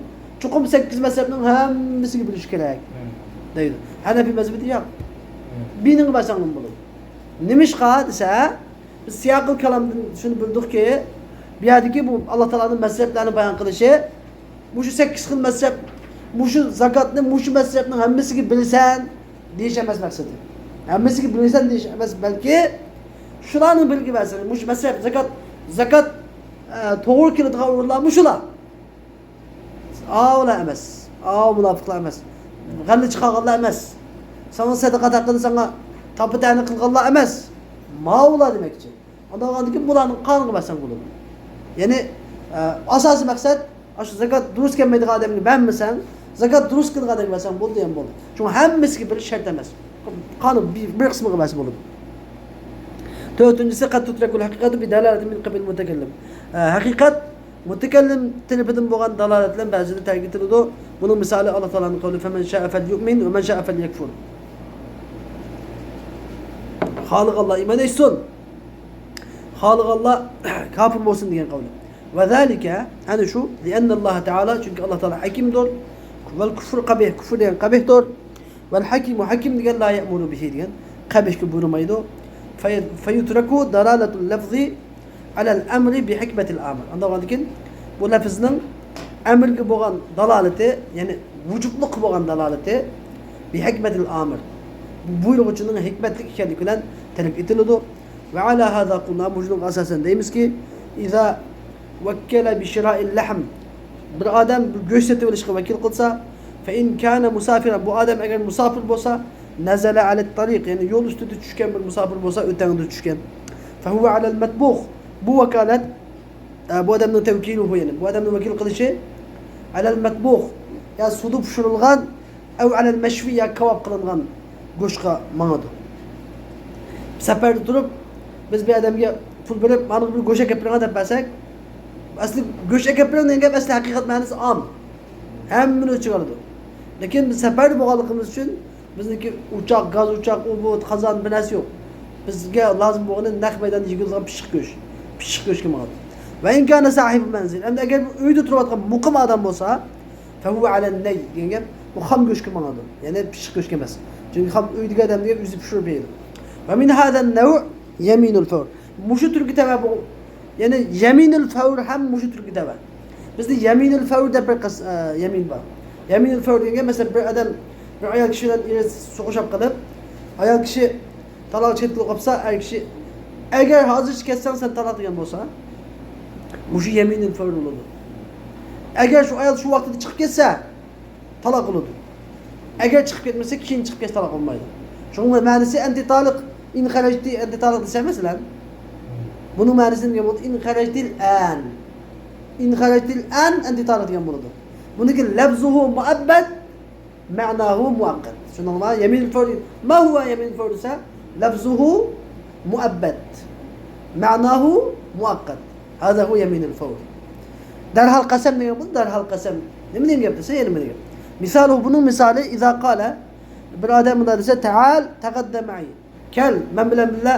چوقۇم سەككىز مەزھەپنىڭ ھەممىسىگە بىلىش كېرەك دەيدۇ. ھەنەفىي مەزھىپىدە ياق. بىرىنىڭگە بەرسەڭ نېمە بولىدۇ؟ نېمىشقا دېسە، بىز سىياقىل كالامدىن شۇنى بىلدۇقكى، بۇ يەردىكى بۇ ئاللا تائالانىڭ مەزھەپلەرنى بايان قىلىشى، مۇشۇ سەككىز خىل مەزھەپ، مۇشۇ زاكاتنى مۇشۇ مەزھەپنىڭ ھەممىسىگە بىلىسەن دېيىش ئەمەس مەقسىتى. ھەممىسىگە بىلىسەن دېيىش ئەمەس، بەلكى شۇلارنىڭ بىرىگە بەرسەن. مۇشۇ مەزھەپ زاكات، زاكات، ئە، توغرا كېلىدىغان ئورۇنلار مۇشۇلار. ئاۋۇلار ئەمەس. ئاۋۇ مۇناپىقلار ئەمەس. غەللە چىقارغانلار ئەمەس. ساڭا سەدىقە ھەققىدە ساڭا تاپا تەنە قىلغانلار ئەمەس. ماۋۇلار دېمەكچى. ئانداق بولغاندىن كېيىن بۇلارنىڭ قانىغا بەرسەڭ بولىدۇ. يەنى، ئە، ئاساسىي مەقسەت، ئاشۇ زاكات دۇرۇس كەلمەيدىغان ئادەمگە بەرمىسەڭ، زاكات دۇرۇس كېلىدىغان ئادەمگە بەرسەڭ بولدى، دېگەن بولدى. شۇڭا ھەممىسىگە بېرىش شەرت ئەمەس. قانىغا بىر، بىر قىسمىغا بەرسە بولىدۇ. تۆتىنچىسى، قەد تۇترەكۇل ھەقىقەتۇ بىدالالەتىن مىن قەبلىل مۇتەكەللىم. ئە، ھەقىقەت مۇتەكەللىم تەرىپىدىن بولغان دالالەت بىلەن بەزىدە تەرك ئېتىلىدۇ. بۇنىڭ مىسالى ئاللا تائالانىڭ قەۋلى، فەمەن شائە فەليۇئمىن ۋە مەن شائە فەليەكفۇر. خالىغانلار ئىمان ئېيتسۇن. خالىغانلار كاپىر بولسۇن دېگەن قەۋلى. ۋە زالىكە، ئەنە شۇ، لىئەننەللاھە تائالا، چۈنكى ئاللا تائالا ھەكىمدۇر. ۋەل كۇفر قەبىھ، كۇفر دېگەن قەبىھتۇر. ۋەل ھەكىمۇ، ھەكىم دېگەن لا يەئمۇرۇ بىھى دېگەن قەبىھكە بۇيرۇمايدۇ. فەي-، فەيۇترەكۇ دالالەتۇل لەفزى ئەلەل ئەمرى بىھىكمەتىل ئامىر. ئانداق بولغاندىن كېيىن بۇ لەفزنىڭ ئەمرگە بولغان دالالىتى، يەنى ۋۇجۇبلۇققا بولغان دالالىتى، بىھىكمەتىل ئامىر، بۇ بۇيرۇغۇچىنىڭ ھېكمەتلىك ئىكەنلىكى بىلەن تەرك ئېتىلىدۇ. ۋە ئالا ھازا قۇلنا، مۇشۇنىڭغا ئاساسەن دەيمىزكى، ئىزا ۋەككەلە بىشىرائىل لەھم، بىر ئادەم بىر گۆش سېتىۋېلىشقا ۋەكىل قىلسا، فەئىن كانە مۇسافىرەن، بۇ ئادەم ئەگەر مۇساپىر بولسا، نەزەلە ئەلەت تەرىق، يەنى يول ئۈستىدە چۈشكەن بىر مۇساپىر بولسا، ئۆتەڭدە چۈشكەن، فەھۇۋە ئەلەل مەتبۇخ، بۇ ۋاكالەت ئە، بۇ ئادەمنىڭ تەۋكىلىھۇ، يەنى بۇ ئادەمنىڭ ۋەكىل قىلىشى، ئەلەل مەتبۇخ، يا سۇدا پىشۇرۇلغان، ئەۋ ئەلەل مەشۋى، يا كاۋاپ قىلىنغان گۆشكە ماڭىدۇ. سەپەردە تۇرۇپ، بىز بىر ئادەمگە پۇل بېرىپ، مانا بىر گۆش ئەكەپ بېرىڭ دەپ بەرسەك، ئەسلى گۆش ئەكەپ بېرىڭ دېگەن گەپ ئەسلى ھەقىقەت مەنىسى ئام. ھەممىنى ئۆز ئىچىگە ئالىدۇ. لېكىن بىز سەپەردە بولغانلىقىمىز ئۈچۈن، بىزنىڭكى ئوچاق، گاز ئوچاق، ئۇ بۇ قازان، بىر نەرسە يوق. بىزگە لازىم بولغىنى نەق مەيداندا يېگۈزىدىغان پىششىق گۆش. پىششىق گۆشكە ماڭىدۇ. ۋە ئىن كانە ساھىبۇ مەنزىل. ئەمدى ئەگەر بۇ ئۆيدە تۇرۇۋاتقان مۇقىم ئادەم بولسا، فەھۇۋە ئەلەن نەي دېگەن گەپ، بۇ خام گۆشكە ماڭىدۇ. يەنى پىششىق گۆشكە ئەمەس. چۈنكى خام ئۆيدىكى ئادەم دېگەن ئۆزى پىشۇرۇپ يەيدۇ. ۋە مىن ھازا نەۋ يەمىنۇل فەۋر. مۇشۇ تۈرگە تەۋە بۇ. يەنى يەمىنۇل فەۋر ھەم مۇشۇ تۈرگە تەۋە. بىزدە يەمىنۇل فەۋر دەپ بىر قىس-، ئە، يەمىن بار. يەمىنۇل فەۋر دېگەن، مەسىلەن، بىر ئادەم، بىر ئايال كىشى بىلەن ئېرى سوقۇشاپ قېلىپ، ئايال كىشى تالاق چېكىپ قالسا، ئەر كىشى، «ئەگەر ھازىرچە كەتسەڭ، سەن تالاق» دېگەن بولسا، مۇشۇ يەمىنۇل فەۋر بولىدۇ. ئەگەر شۇ ئايال شۇ ۋاقتىدا چىقىپ كەتسە، تالاق بولىدۇ. ئەگەر چىقىپ كەتمىسە، كېيىن چىقىپ كەتسە تالاق بولمايدۇ. شۇنىڭ مەنىسى ئەنتى تالىق، ئىن خەرەجتى ئەنتى تالىق دېسە، مەسىلەن، بۇنىڭ مەنىسى نېمە بولىدۇ؟ ئىن خەرەجتىل ئەن. ئىن خەرەجتىل ئەن ئەنتى تالىق دېگەن بولىدۇ. بۇنىڭكى لەفزۇھۇ مۇئەببەد، مەناھۇ مۇئەققەت. شۇنىڭغا يەمىن فەۋر، ما ھۇۋە يەمىن فەۋر دېسە، لەفزۇھۇ مۇئەببەد، مەناھۇ مۇئەققەت. ھازا ھۇ يەمىنۇل فەۋر. دەرھال قەسەم دېگەن بولىدۇ، دەرھال قەسەم. نېمە دېگەن گەپ دېسە، يەنە نېمە دېگەن گەپ. مىسالۇ، بۇنىڭ مىسالى، ئىزا قالە، بىر ئادەم مۇنداق دېسە، تەئال تەغەددە مەئى. كەل، مەن بىلەن بىللە،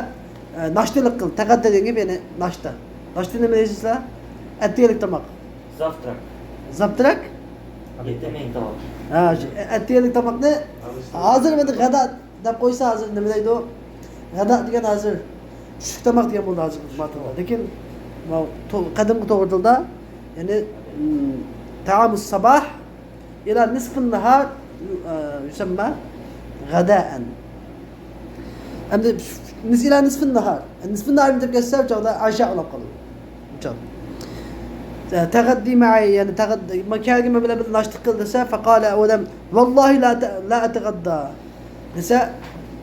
ئە، ناشتىلىق قىل. تەغەددە دېگەن گەپ، يەنى ناشتا. ناشتا نېمە دەيسىلەر؟ ئەتىگەنلىك تاماق. زافتراك. زافتراك؟ يېتىمەي تاماق. ھە، شۇ، ئە-، ئەتىگەنلىك تاماقنى ھازىر مەن غەدا دەپ قويسا، ھازىر نېمە دەيدۇ؟ غەدا دېگەن ھازىر چۈشلۈك تاماق دېگەن بولدى ھازىر ماتۇردا. لېكىن ماۋۇ تو-، قەدىمكى توغرا تىلدا، يەنى، م، تائامۇس ساباھ ئىلا نىسفىن ناھار، ئە، يۇسەمما غەدائەن. ئەمدى نىس-، ئىلا نىسفىن ناھار. نىسفىن ناھار دەپ كەتسە، ئۇ چاغدا ئەشا بولۇپ قالىدۇ. ئۇ چاغدا. تەغەددى مەئى، يەنى تەغەددى، ما كەلگىن مەن بىلەن بىللە ناشتا قىل دېسە، فەقالە، ئۇ ئادەم، ۋاللاھى لا تە-، لا ئەتەغەددا دېسە،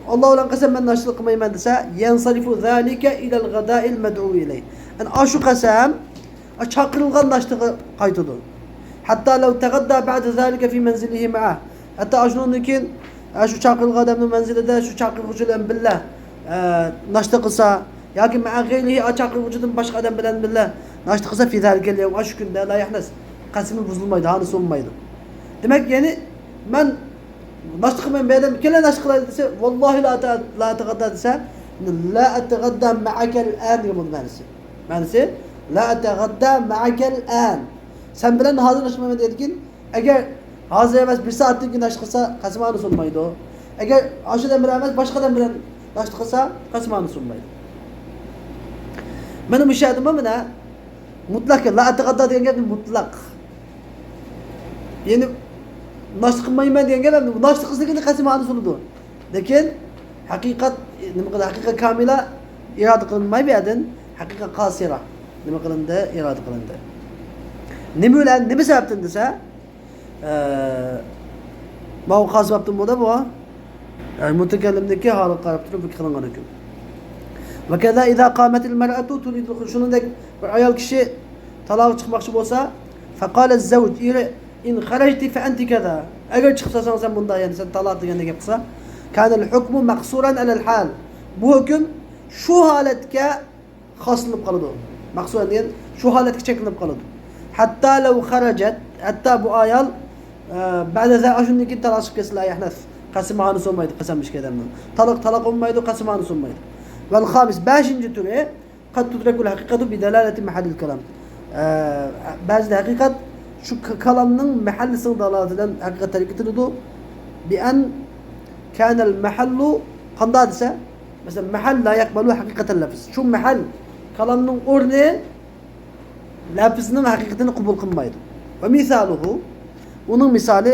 ئاللا بىلەن قەسەم، مەن ناشتا قىلمايمەن دېسە، يەنسەرىفۇ زالىكە ئىلەل غەدائىل مەدئۇ ئىلەيھ. يەنى ئاشۇ قەسەم، چاقىرىلغان ناشتىغا قايتىدۇ. ھەتتا لەۋ تەغەددا بەئدە زالىكە فى مەنزىلىھى مەئەھ. ھەتتا ئاشۇنىڭدىن كېيىن، ئە، شۇ چاقىرىلغان ئادەمنىڭ مەنزىلىدە شۇ چاقىرغۇچى بىلەن بىللە، ئە، ناشتا قىلسا، ياكى مەئە غەيرىھى، ئا، چاقىرغۇچىدىن باشقا ئادەم بىلەن بىللە ناشتا قىلسا، فى زالىكەل يەۋم، ئاشۇ كۈندە لا يەھنەس، قەسىمى بۇزۇلمايدۇ، ھانى سۇنمايدۇ. دېمەك، يەنى مەن ناشتا قىلمايمەن، بۇ ئادەم كېلە ناشتا قىلايلى دېسە، ۋاللاھى لا ئەتە-، لا ئەتەغەددا دېسە، لا ئەتەغەددا مەئەكەل ئەن دېگەن بولىدۇ مەنىسى. مەنىسى، لا ئەتەغەددا مەئەكەل ئەن. سەن بىلەن ھازىر ناشتا قىلمايمەن دېگەندىن كېيىن، ئەگەر ھازىر ئەمەس، بىر سائەتتىن كېيىن ناشتا قىلسا، قەسىمانە سۇنمايدۇ. ئەگەر ئاشۇ ئادەم بىلەن ئەمەس، باشقا ئادەم بىلەن ناشتا قىلسا، قەسىمانە سۇنمايدۇ. مانا مۇشۇ يەردىمۇ مانا مۇتلەق، لا ئەتەغەددا دېگەن گەپنى مۇتلەق. يەنى ناشتا قىلمايمەن دېگەن گەپ، ناشتا قىلسا قەسىمانە سۇنىدۇ. لېكىن ھەقىقەت، نېمە قىلدى؟ ھەقىقەت كامىلە ئىرادە قىلىنماي بۇ يەردىن، ھەقىقەت قاسىرە نېمە قىلىندى؟ ئىرادە قىلىندى. نېمە بىلەن، نېمە سەۋەبتىن دېسە، ئە، ماۋۇ قاسىبابتىن بولدى بۇ. يەنى مۇتەكەللىمنىڭكى ھالىغا قاراپ تۇرۇپ قىلىنغان ھۆكۈم. ۋەكەزا ئىزا قامەتىل مەرئەتۇ تۇرىدۇل خۇرۇج. شۇنىڭدەك بىر ئايال كىشى تالاغا چىقماقچى بولسا، فەقالە زەۋج، ئېرى، ئىن خەرەجتى فەئەنتى كەزا. ئەگەر چىقىپ سالساڭ سەن بۇنداق، يەنى سەن تالاق دېگەندەك گەپ قىلسا، كانەل ھۇكمۇ مەقسۇرەن ئەلەل ھال. بۇ ھۆكۈم شۇ ھالەتكە خاسلىنىپ قالىدۇ. مەقسۇرەن دېگەن شۇ ھالەتكە چەكلىنىپ قالىدۇ. ھەتتا لەۋ خەرەجەت، ھەتتا بۇ ئايال، ئە، بەدە زە-، ئاشۇندىن كېيىن تالاق چىقىپ كەتسىلا يەھنەس. قەسىمانە سۇنمايدۇ، قەسەم ئىككى ئادەمنىڭ. تالاق، تالاق بولمايدۇ، قەسىمانە سۇنمايدۇ. ۋەل خامىس، بەشىنچى تۈرى، قەد تۇدرەكۇل ھەقىقەتۇ بىدەلالەتى مەھەللىل كالام. ئە، بەزىدە ھەقىقەت شۇ ك-، كالامنىڭ مەھەللىسىنىڭ دالالىتى بىلەن ھەقىقەت تەرك ئېتىلىدۇ. بىئەن كانەل مەھەللۇ، قانداق دېسە، مەسىلەن، مەھەل لا يەقبەلۇ ھەقىقەتەل لەفز. شۇ مەھەل، كالامنىڭ ئورنى لەپزنىڭ ھەقىقىتىنى قوبۇل قىلمايدۇ. ۋە مىسالۇھۇ، ئۇنىڭ مىسالى،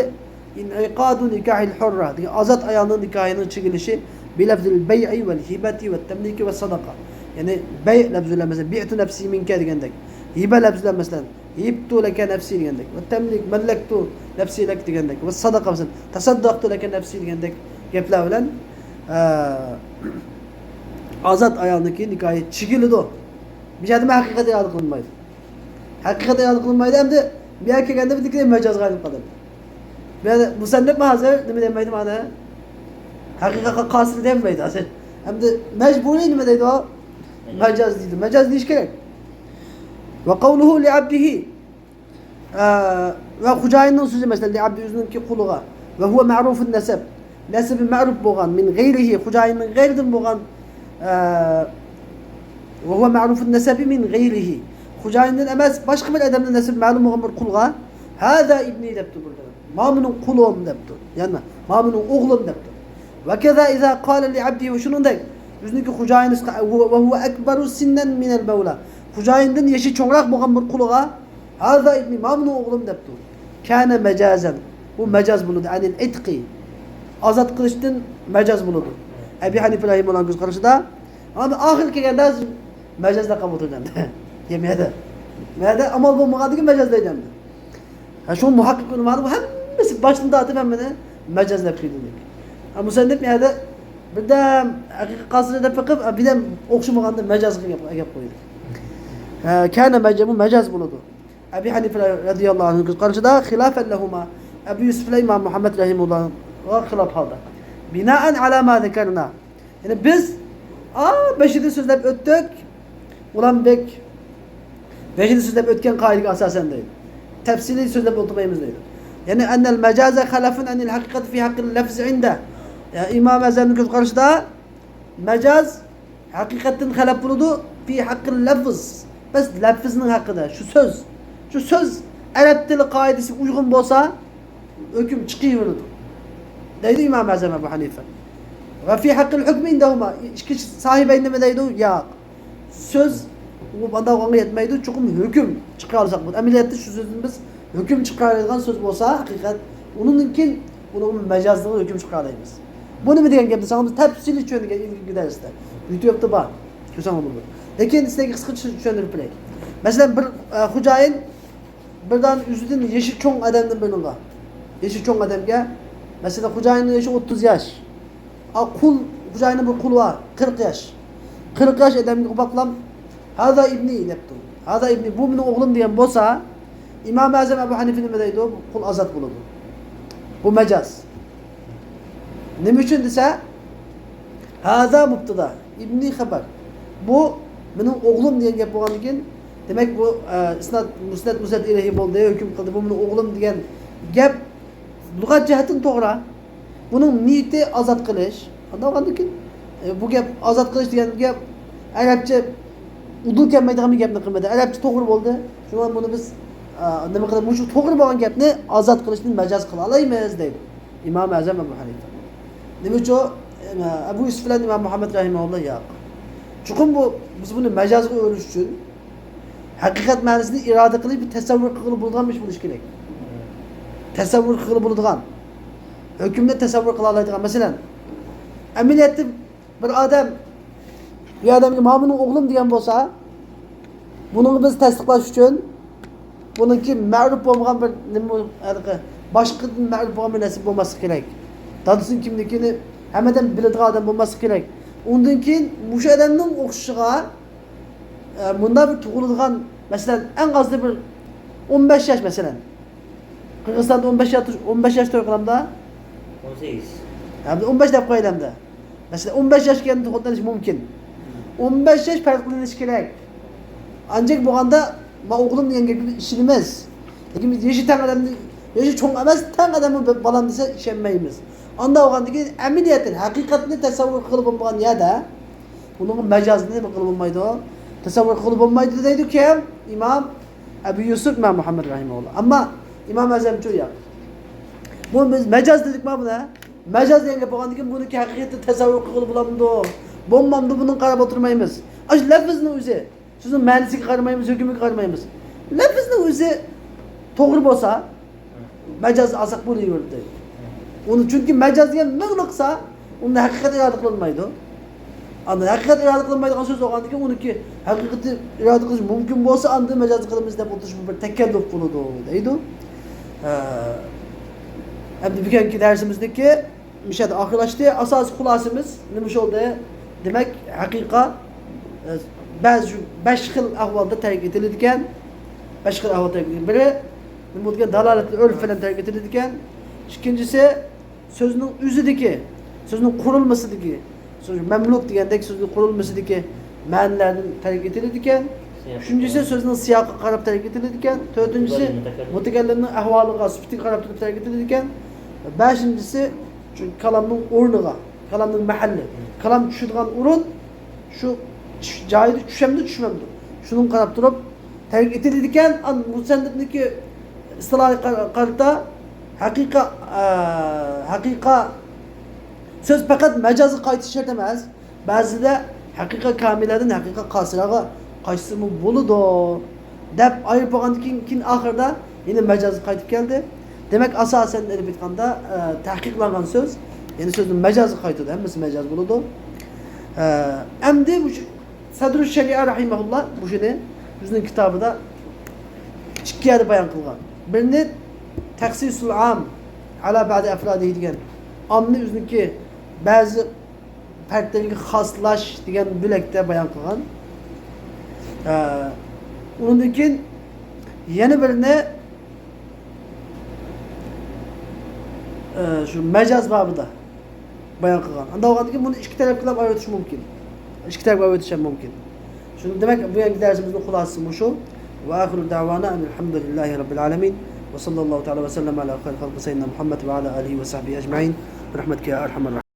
ئىنئىقادۇ نىكاھىل ھۇررە دېگەن ئازاد ئايالنىڭ نىكاھىنىڭ چىگىلىشى، بىلەفزىل بەيئى ۋەل ھىبەتى ۋەت تەملىكى ۋەس سەدەقە. يەنى بەي لەپزى بىلەن، مەسىلەن، بىئتۇ نەفسى مىنكە دېگەندەك، ھىبە لەپزى بىلەن، مەسىلەن، ھىبتۇ لەكە نەفسى دېگەندەك، ۋەت تەملىك، مەللەكتۇ نەفسى لەك دېگەندەك، ۋەس سەدەقە، مەسىلەن، تەسەددەقتۇ لەكە نەفسى دېگەندەك گەپلەر بىلەن، ئە، ئازاد ئايالنىڭكى نىكاھى چىگىلىدۇ. بۇ يەردىمۇ ھەقىقەت ئىرادە قىلىنمايدۇ. ھەقىقەت ئىرادە قىلمايدۇ، ئەمدى بۇ يەرگە كەلگەندە بىر دېگەن مەجازغا ئايلىنىپ قالىدۇ. بۇ يەردە مۇسەننىپ ھازىر نېمە دېمەيدۇ مانا؟ ھەقىقەتقە قاستىر دېمەيدۇ ھازىر. ئەمدى مەجبۇرىي نېمە دەيدۇ؟ مەجاز دەيدۇ. مەجاز دېيىش كېرەك. ۋە قەۋلۇھۇ لىئەبدىھى. ئە، ۋە خوجايىننىڭ سۆزى، مەسىلەن، لىئەبدى، ئۆزىنىڭكى قۇلىغا. ۋە ھۇۋە مەئرۇفۇن نەسەب. نەسىبى مەئرۇپ بولغان، مىن غەيرىھى، خوجايىننىڭ غەيرىدىن بولغان، ئە، ۋە ھۇۋە مەئرۇفۇن نەسەبى مىن غەيرىھى. خوجايىندىن ئەمەس، باشقا بىر ئادەمدىن نەسىبى مەلۇم بولغان بىر قۇلغا، ھازا ئىبنى دەپتۇ بىر. ما مېنىڭ قۇلۇم دەپتۇ. يەنى، ما مېنىڭ ئوغلۇم دەپتۇ. ۋە كەزا ئىزا قالە لىئەبدى، ۋە شۇنىڭدەك، ئۆزىنىڭكى خوجايىنى، ۋە ھۇۋە ئەكبەرۇ سىننەن مىنەل مەۋلا. خوجايىندىن يېشى چوڭراق بولغان بىر قۇلىغا، ھازا ئىبنى، ما مېنىڭ ئوغلۇم دەپتۇ. كانە مەجازەن. بۇ مەجاز بولىدۇ. ئەنىل ئىتقى. ئازاد قىلىشتىن مەجاز بولىدۇ. ئەبى ھەنىفە رەھىمەھۇللاھنىڭ كۆز قارىشىدا. ئەمما ئاخىرى كەلگەندە مەجاز دەپ قالىۋاتىدۇ ئەمدى. يەنە يەردە. يەنە يەردە ئامال بولمىغاندىكىن مەجاز دەيدۇ ئەمدى. ھە، شۇ مۇھەققىق ئۆلىمالار بۇ ھەممىسى باشتىن تارتىپ ھەممىنى مەجاز دەپ كېلىدۇ. ھە، مۇسەننىپ يەردە بىردەم ھەقىقەت قاستىنى دەپ بېقىپ، بىردەم ئوخشىمىغاندا مەجازغا گەپ، گەپ قويدى. ھە، كانە مەجاز، بۇ مەجاز بولىدۇ. ئەبى ھەنىفە رەزىياللاھۇ ئەنھۇ كۆز قارىشىدا خىلاپەن لەھۇما. ئەبۇ يۈسۈف بىلەن ئىمام مۇھەممەد رەھىمەھۇللاھقا خىلاپ ھالدا. بىنائەن ئەلا ما زەكەرنا. يەنى بىز، ئا، بېشىدا سۆزلەپ ئۆتتۇق. ئۇلار بەك بېشىدا سۆزلەپ ئۆتكەن قائىدىگە ئاساسەن دەيدۇ. تەپسىلىي سۆزلەپ ئولتۇرمايمىز دەيدۇ. يەنى ئەننەل مەجازە خەلەفۇن ئەنىل ھەقىقەت فى ھەققىل لەفز ئىندە. يا ئىمام ئەزەمنىڭ كۆز قارىشىدا مەجاز ھەقىقەتتىن خەلەپ بولىدۇ. فى ھەققىل لەفز. بەس لەفزنىڭ ھەققىدە. شۇ سۆز. شۇ سۆز ئەرەب تىلى قائىدىسىگە ئۇيغۇن بولسا، ھۆكۈم چىقىۋېرىدۇ. دەيدۇ ئىمام ئەزەم ئەبۇ ھەنىفە. ۋە فى ھەققىل ھۆكمى ئىندەھۇما. ئىككى ساھىبەين نېمە دەيدۇ؟ ياق. سۆز ئۇ باندا بولغانغا يەتمەيدۇ، چوقۇم ھۆكۈم چىقىرالىساق بولىدۇ. ئەمەلىيەتتە شۇ سۆزدىن بىز ھۆكۈم چىقىرالايدىغان سۆز بولسا، ھەقىقەت، ئۇنىڭدىن كېيىن ئۇنىڭ مەجازلىقىغا ھۆكۈم چىقىرالايمىز. بۇ نېمە دېگەن گەپ دېسەڭ، بىز تەپسىلىي چۈشەندۈرگەن ئىلگىرىكى دەرستە. يۇتۇبتا بار. كۆرسەڭلار بولىدۇ. لېكىن سىلەرگە قىسقىچە چۈشەندۈرۈپ بېرەي. مەسىلەن، بىر، ئە، خوجايىن بىردان ئۆزىدىن يېشى چوڭ ئادەمدىن بىرىنىڭغا، يېشى چوڭ ئادەمگە، مەسىلەن، خوجايىننىڭ يېشى ئوتتۇز ياش. ئا، قۇل، خوجايىننىڭ بىر قۇلى بار، قىرىق ياش. قىرىق ياش ئادەمگە قاپلام، ھازا ئىبنى دەپتۇ. ھازا ئىبنى، بۇ مېنىڭ ئوغلۇم دېگەن بولسا، ئىمام ئەزەم ئەبۇ ھەنىفە نېمە دەيدۇ؟ بۇ قۇل ئازاد بولىدۇ. بۇ مەجاز. نېمە ئۈچۈن دېسە، ھازا مۇبتىدا، ئىبنى خەبەر. بۇ مېنىڭ ئوغلۇم دېگەن گەپ بولغاندىن كېيىن، دېمەك، بۇ، ئە، ئىسناد، مۇسنەد، مۇسنەد ئىلەيھى بولدى، ھۆكۈم قىلدى. بۇ مېنىڭ ئوغلۇم دېگەن گەپ لۇغەت جەھەتتىن توغرا. بۇنىڭ نىيىتى ئازاد قىلىش. ئاندىن كېيىن، ئە، بۇ گەپ ئازاد قىلىش دېگەن گەپ ئەرەبچە ئۇدۇل كەلمەيدىغان بىر گەپنى قىلمىدى. ئەرەبچە توغرا بولدى. شۇڭا بۇنى بىز، ئە، نېمە قىلىپ، مۇشۇ توغرا بولغان گەپنى ئازاد قىلىشنى مەجاز قىلالايمىز دەيدۇ. ئىمام ئەزەم ئەبۇ ھەنىفە. نېمە ئۈچۈن؟ ئەبۇ يۈسۈف بىلەن ئىمام مۇھەممەد رەھىمەھۇللا ياق. چوقۇم بۇ، بىز بۇنى مەجازغا ئۆرۈش ئۈچۈن ھەقىقەت مەنىسىنى ئىرادە قىلىپ، بىر تەسەۋۋۇر قىلغىلى بولىدىغان بىر ئىش بولۇشى كېرەك. تەسەۋۋۇر قىلغىلى بولىدىغان. ھۆكۈمنى تەسەۋۋۇر قىلالايدىغان. مەسىلەن، ئەمەلىيەتتە بىر ئادەم، بىر ئادەمگە، «مانا مېنىڭ ئوغلۇم» دېگەن بولسا، بۇنىڭغا بىز تەستىقلاش ئۈچۈن، بۇنىڭكى مەرۇپ بولمىغان بىر نېمە، ھېلىقى باشقىدىن مەرۇپ بولغان بىر نەرسە بولماسلىقى كېرەك. دادىسىنىڭ كىملىكىنى ھەممە ئادەم بىلىدىغان ئادەم بولماسلىقى كېرەك. ئۇندىن كېيىن مۇشۇ ئادەمنىڭ ئوخشىشىغا، ئە، مۇنداق بىر تۇغۇلىدىغان، مەسىلەن، ئەڭ ئازى بىر ئون بەش ياش، مەسىلەن. قىرغىزىستاندا ئون بەش ياش، ئون بەش ياش توي قىلامدا؟ ئون سەككىز. ھەمدە ئون بەش دەپ قويايلى ئەمدى. مەسىلەن، ئون بەش ياشقا كەلگەندە خوتۇن ئېلىش مۇمكىن. ئون بەش ياش پەرقلىنىش كېرەك. ئانچە بولغاندا، ما ئوغلۇم دېگەن گەپكە ئىشىنىمىز. لېكىن بىز يېشى تەڭ ئادەمنى، يېشى چوڭ ئەمەس، تەڭ ئادەممۇ بالام دېسە ئىشەنمەيمىز. ئاندا بولغاندىكىن ئەمەلىيەتتىن ھەقىقەتنى تەسەۋۋۇر قىلغىلى بولمىغان يەردە، ئۇنىڭغا مەجازنى نېمە قىلغىلى بولمايدۇ؟ تەسەۋۋۇر قىلغىلى بولمايدۇ دەيدۇ كىم؟ ئىمام ئەبۇ يۈسۈف، ئىمام مۇھەممەد رەھىمەھۇللا. ئەمما ئىمام ئەزەمچۇ ياق. بۇ بىز مەجاز دېدۇقما بۇنى؟ مەجاز دېگەن گەپ بولغاندىكىن بۇنى ھەقىقەتتە تەسەۋۋۇر قىلغىلى بولامدۇ؟ بولمامدۇ؟ بۇنىڭغا قاراپ ئولتۇرمايمىز. ئاشۇ لەفزنىڭ ئۆزى. سۆزنىڭ مەنىسىگە قارىمايمىز، ھۆكمىگە قارىمايمىز. لەفزنىڭ ئۆزى توغرا بولسا، مەجاز ئالساق بولۇۋېرىدۇ. ئۇنى، چۈنكى مەجاز دېگەن مىڭلىقسا، ئۇندا ھەقىقەت ئىرادە قىلىنمايدۇ. ئاندىن ھەقىقەت ئىرادە قىلىنمايدىغان سۆز بولغاندىكىن، ئۇنىڭكى ھەقىقىتى ئىرادە قىلىش مۇمكىن بولسا، ئاندىن مەجاز قىلىمىز دەپ ئولتۇرۇش بۇ بىر تەكەللۇپ بولىدۇ، دەيدۇ. ھە. ئەمدى بۈگۈنكى دەرسىمىزنىڭكى مۇشۇ يەردە ئاخىرلاشتى. ئاساسىي خۇلاسىمىز نېمە بولدى؟ دېمەك، ھەقىقە، ئە، بەزى شۇ بەش خىل ئەھۋالدا تەرك ئېتىلىدىكەن. بەش خىل ئەھۋال تەرك ئېتىلىدۇ. بىرى، نېمە دېگەن، دالالەتتىن، ئۆرپ بىلەن تەرك ئېتىلىدىكەن. ئىككىنچىسى، سۆزنىڭ ئۆزىدىكى، سۆزنىڭ قۇرۇلمىسىدىكى، سۆز مەملۇك دېگەندەك سۆزنىڭ قۇرۇلمىسىدىكى مەنىلەردىن تەرك ئېتىلىدىكەن. ئۈچىنچىسى، سۆزنىڭ سىياقىغا قاراپ تەرك ئېتىلىدىكەن. تۆتىنچىسى، مۇتەكەللىمنىڭ ئەھۋالىغا، سۈپىتىگە قاراپ تۇرۇپ تەرك ئېتىلىدىكەن. بەشىنچىسى، شۇ كالامنىڭ ئورنىغا، كالامنىڭ مەھەللى، كالام چۈشىدىغان ئورۇن، شۇ چۈش-، جايىدا چۈشەمدۇ، چۈشمەمدۇ، شۇنىڭغا قاراپ تۇرۇپ تەرك ئېتىلىدىكەن. ئان مۇسەننىپنىڭكى ئىستىلاھىغا قار-، قارىتا ھەقىقە، ئە، ھەقىقە سۆز پەقەت مەجازغا قايتىش شەرت ئەمەس. بەزىدە ھەقىقە كامىلەدىن ھەقىقە قاسىرەگە قايتسىمۇ بولىدۇ، دەپ ئايرىپ بولغاندىن كېيىن، كېيىن ئاخىرىدا يەنە مەجازغا قايتىپ كەلدى. دېمەك، ئاساسەن ئېلىپ ئېيتقاندا، ئە، تەھقىقلانغان سۆز، يەنى سۆزنىڭ مەجازغا قايتىدۇ، ھەممىسى مەجاز بولىدۇ. ئە، ئەمدى مۇشۇ سەدرۇ شەرىئە رەھىمەھۇللا مۇشۇنى ئۆزىنىڭ كىتابىدا ئىككى يەردە بايان قىلغان. بىرىنى تەخسىسۇل ئام ئەلا بەزى ئەفرادىھى دېگەن، ئاممىنى ئۆزىنىڭكى بەزى پەرقلىرىگە خاسلاش دېگەن بۆلەكتە بايان قىلغان. ئە، ئۇنىڭدىن كېيىن يەنە بىرىنى، ئە، شۇ مەجاز بابىدا بايان قىلغان. ئانداق بولغاندىن كېيىن بۇنى ئىككى تەرەپكە ئايرىتىش مۇمكىن. ئىككى تەرەپكە ئايرىتىش ھەم مۇمكىن. شۇ، دېمەك، بۇ يەركى دەرسىمىزنىڭ خۇلاسىسى مۇشۇ. وآخر دعوانا أن الحمد لله رب العالمين. وصلى الله تعالى وسلم على خير خلقه سيدنا محمد وعلى آله وصحبه أجمعين. برحمتك يا أرحم الراحمين.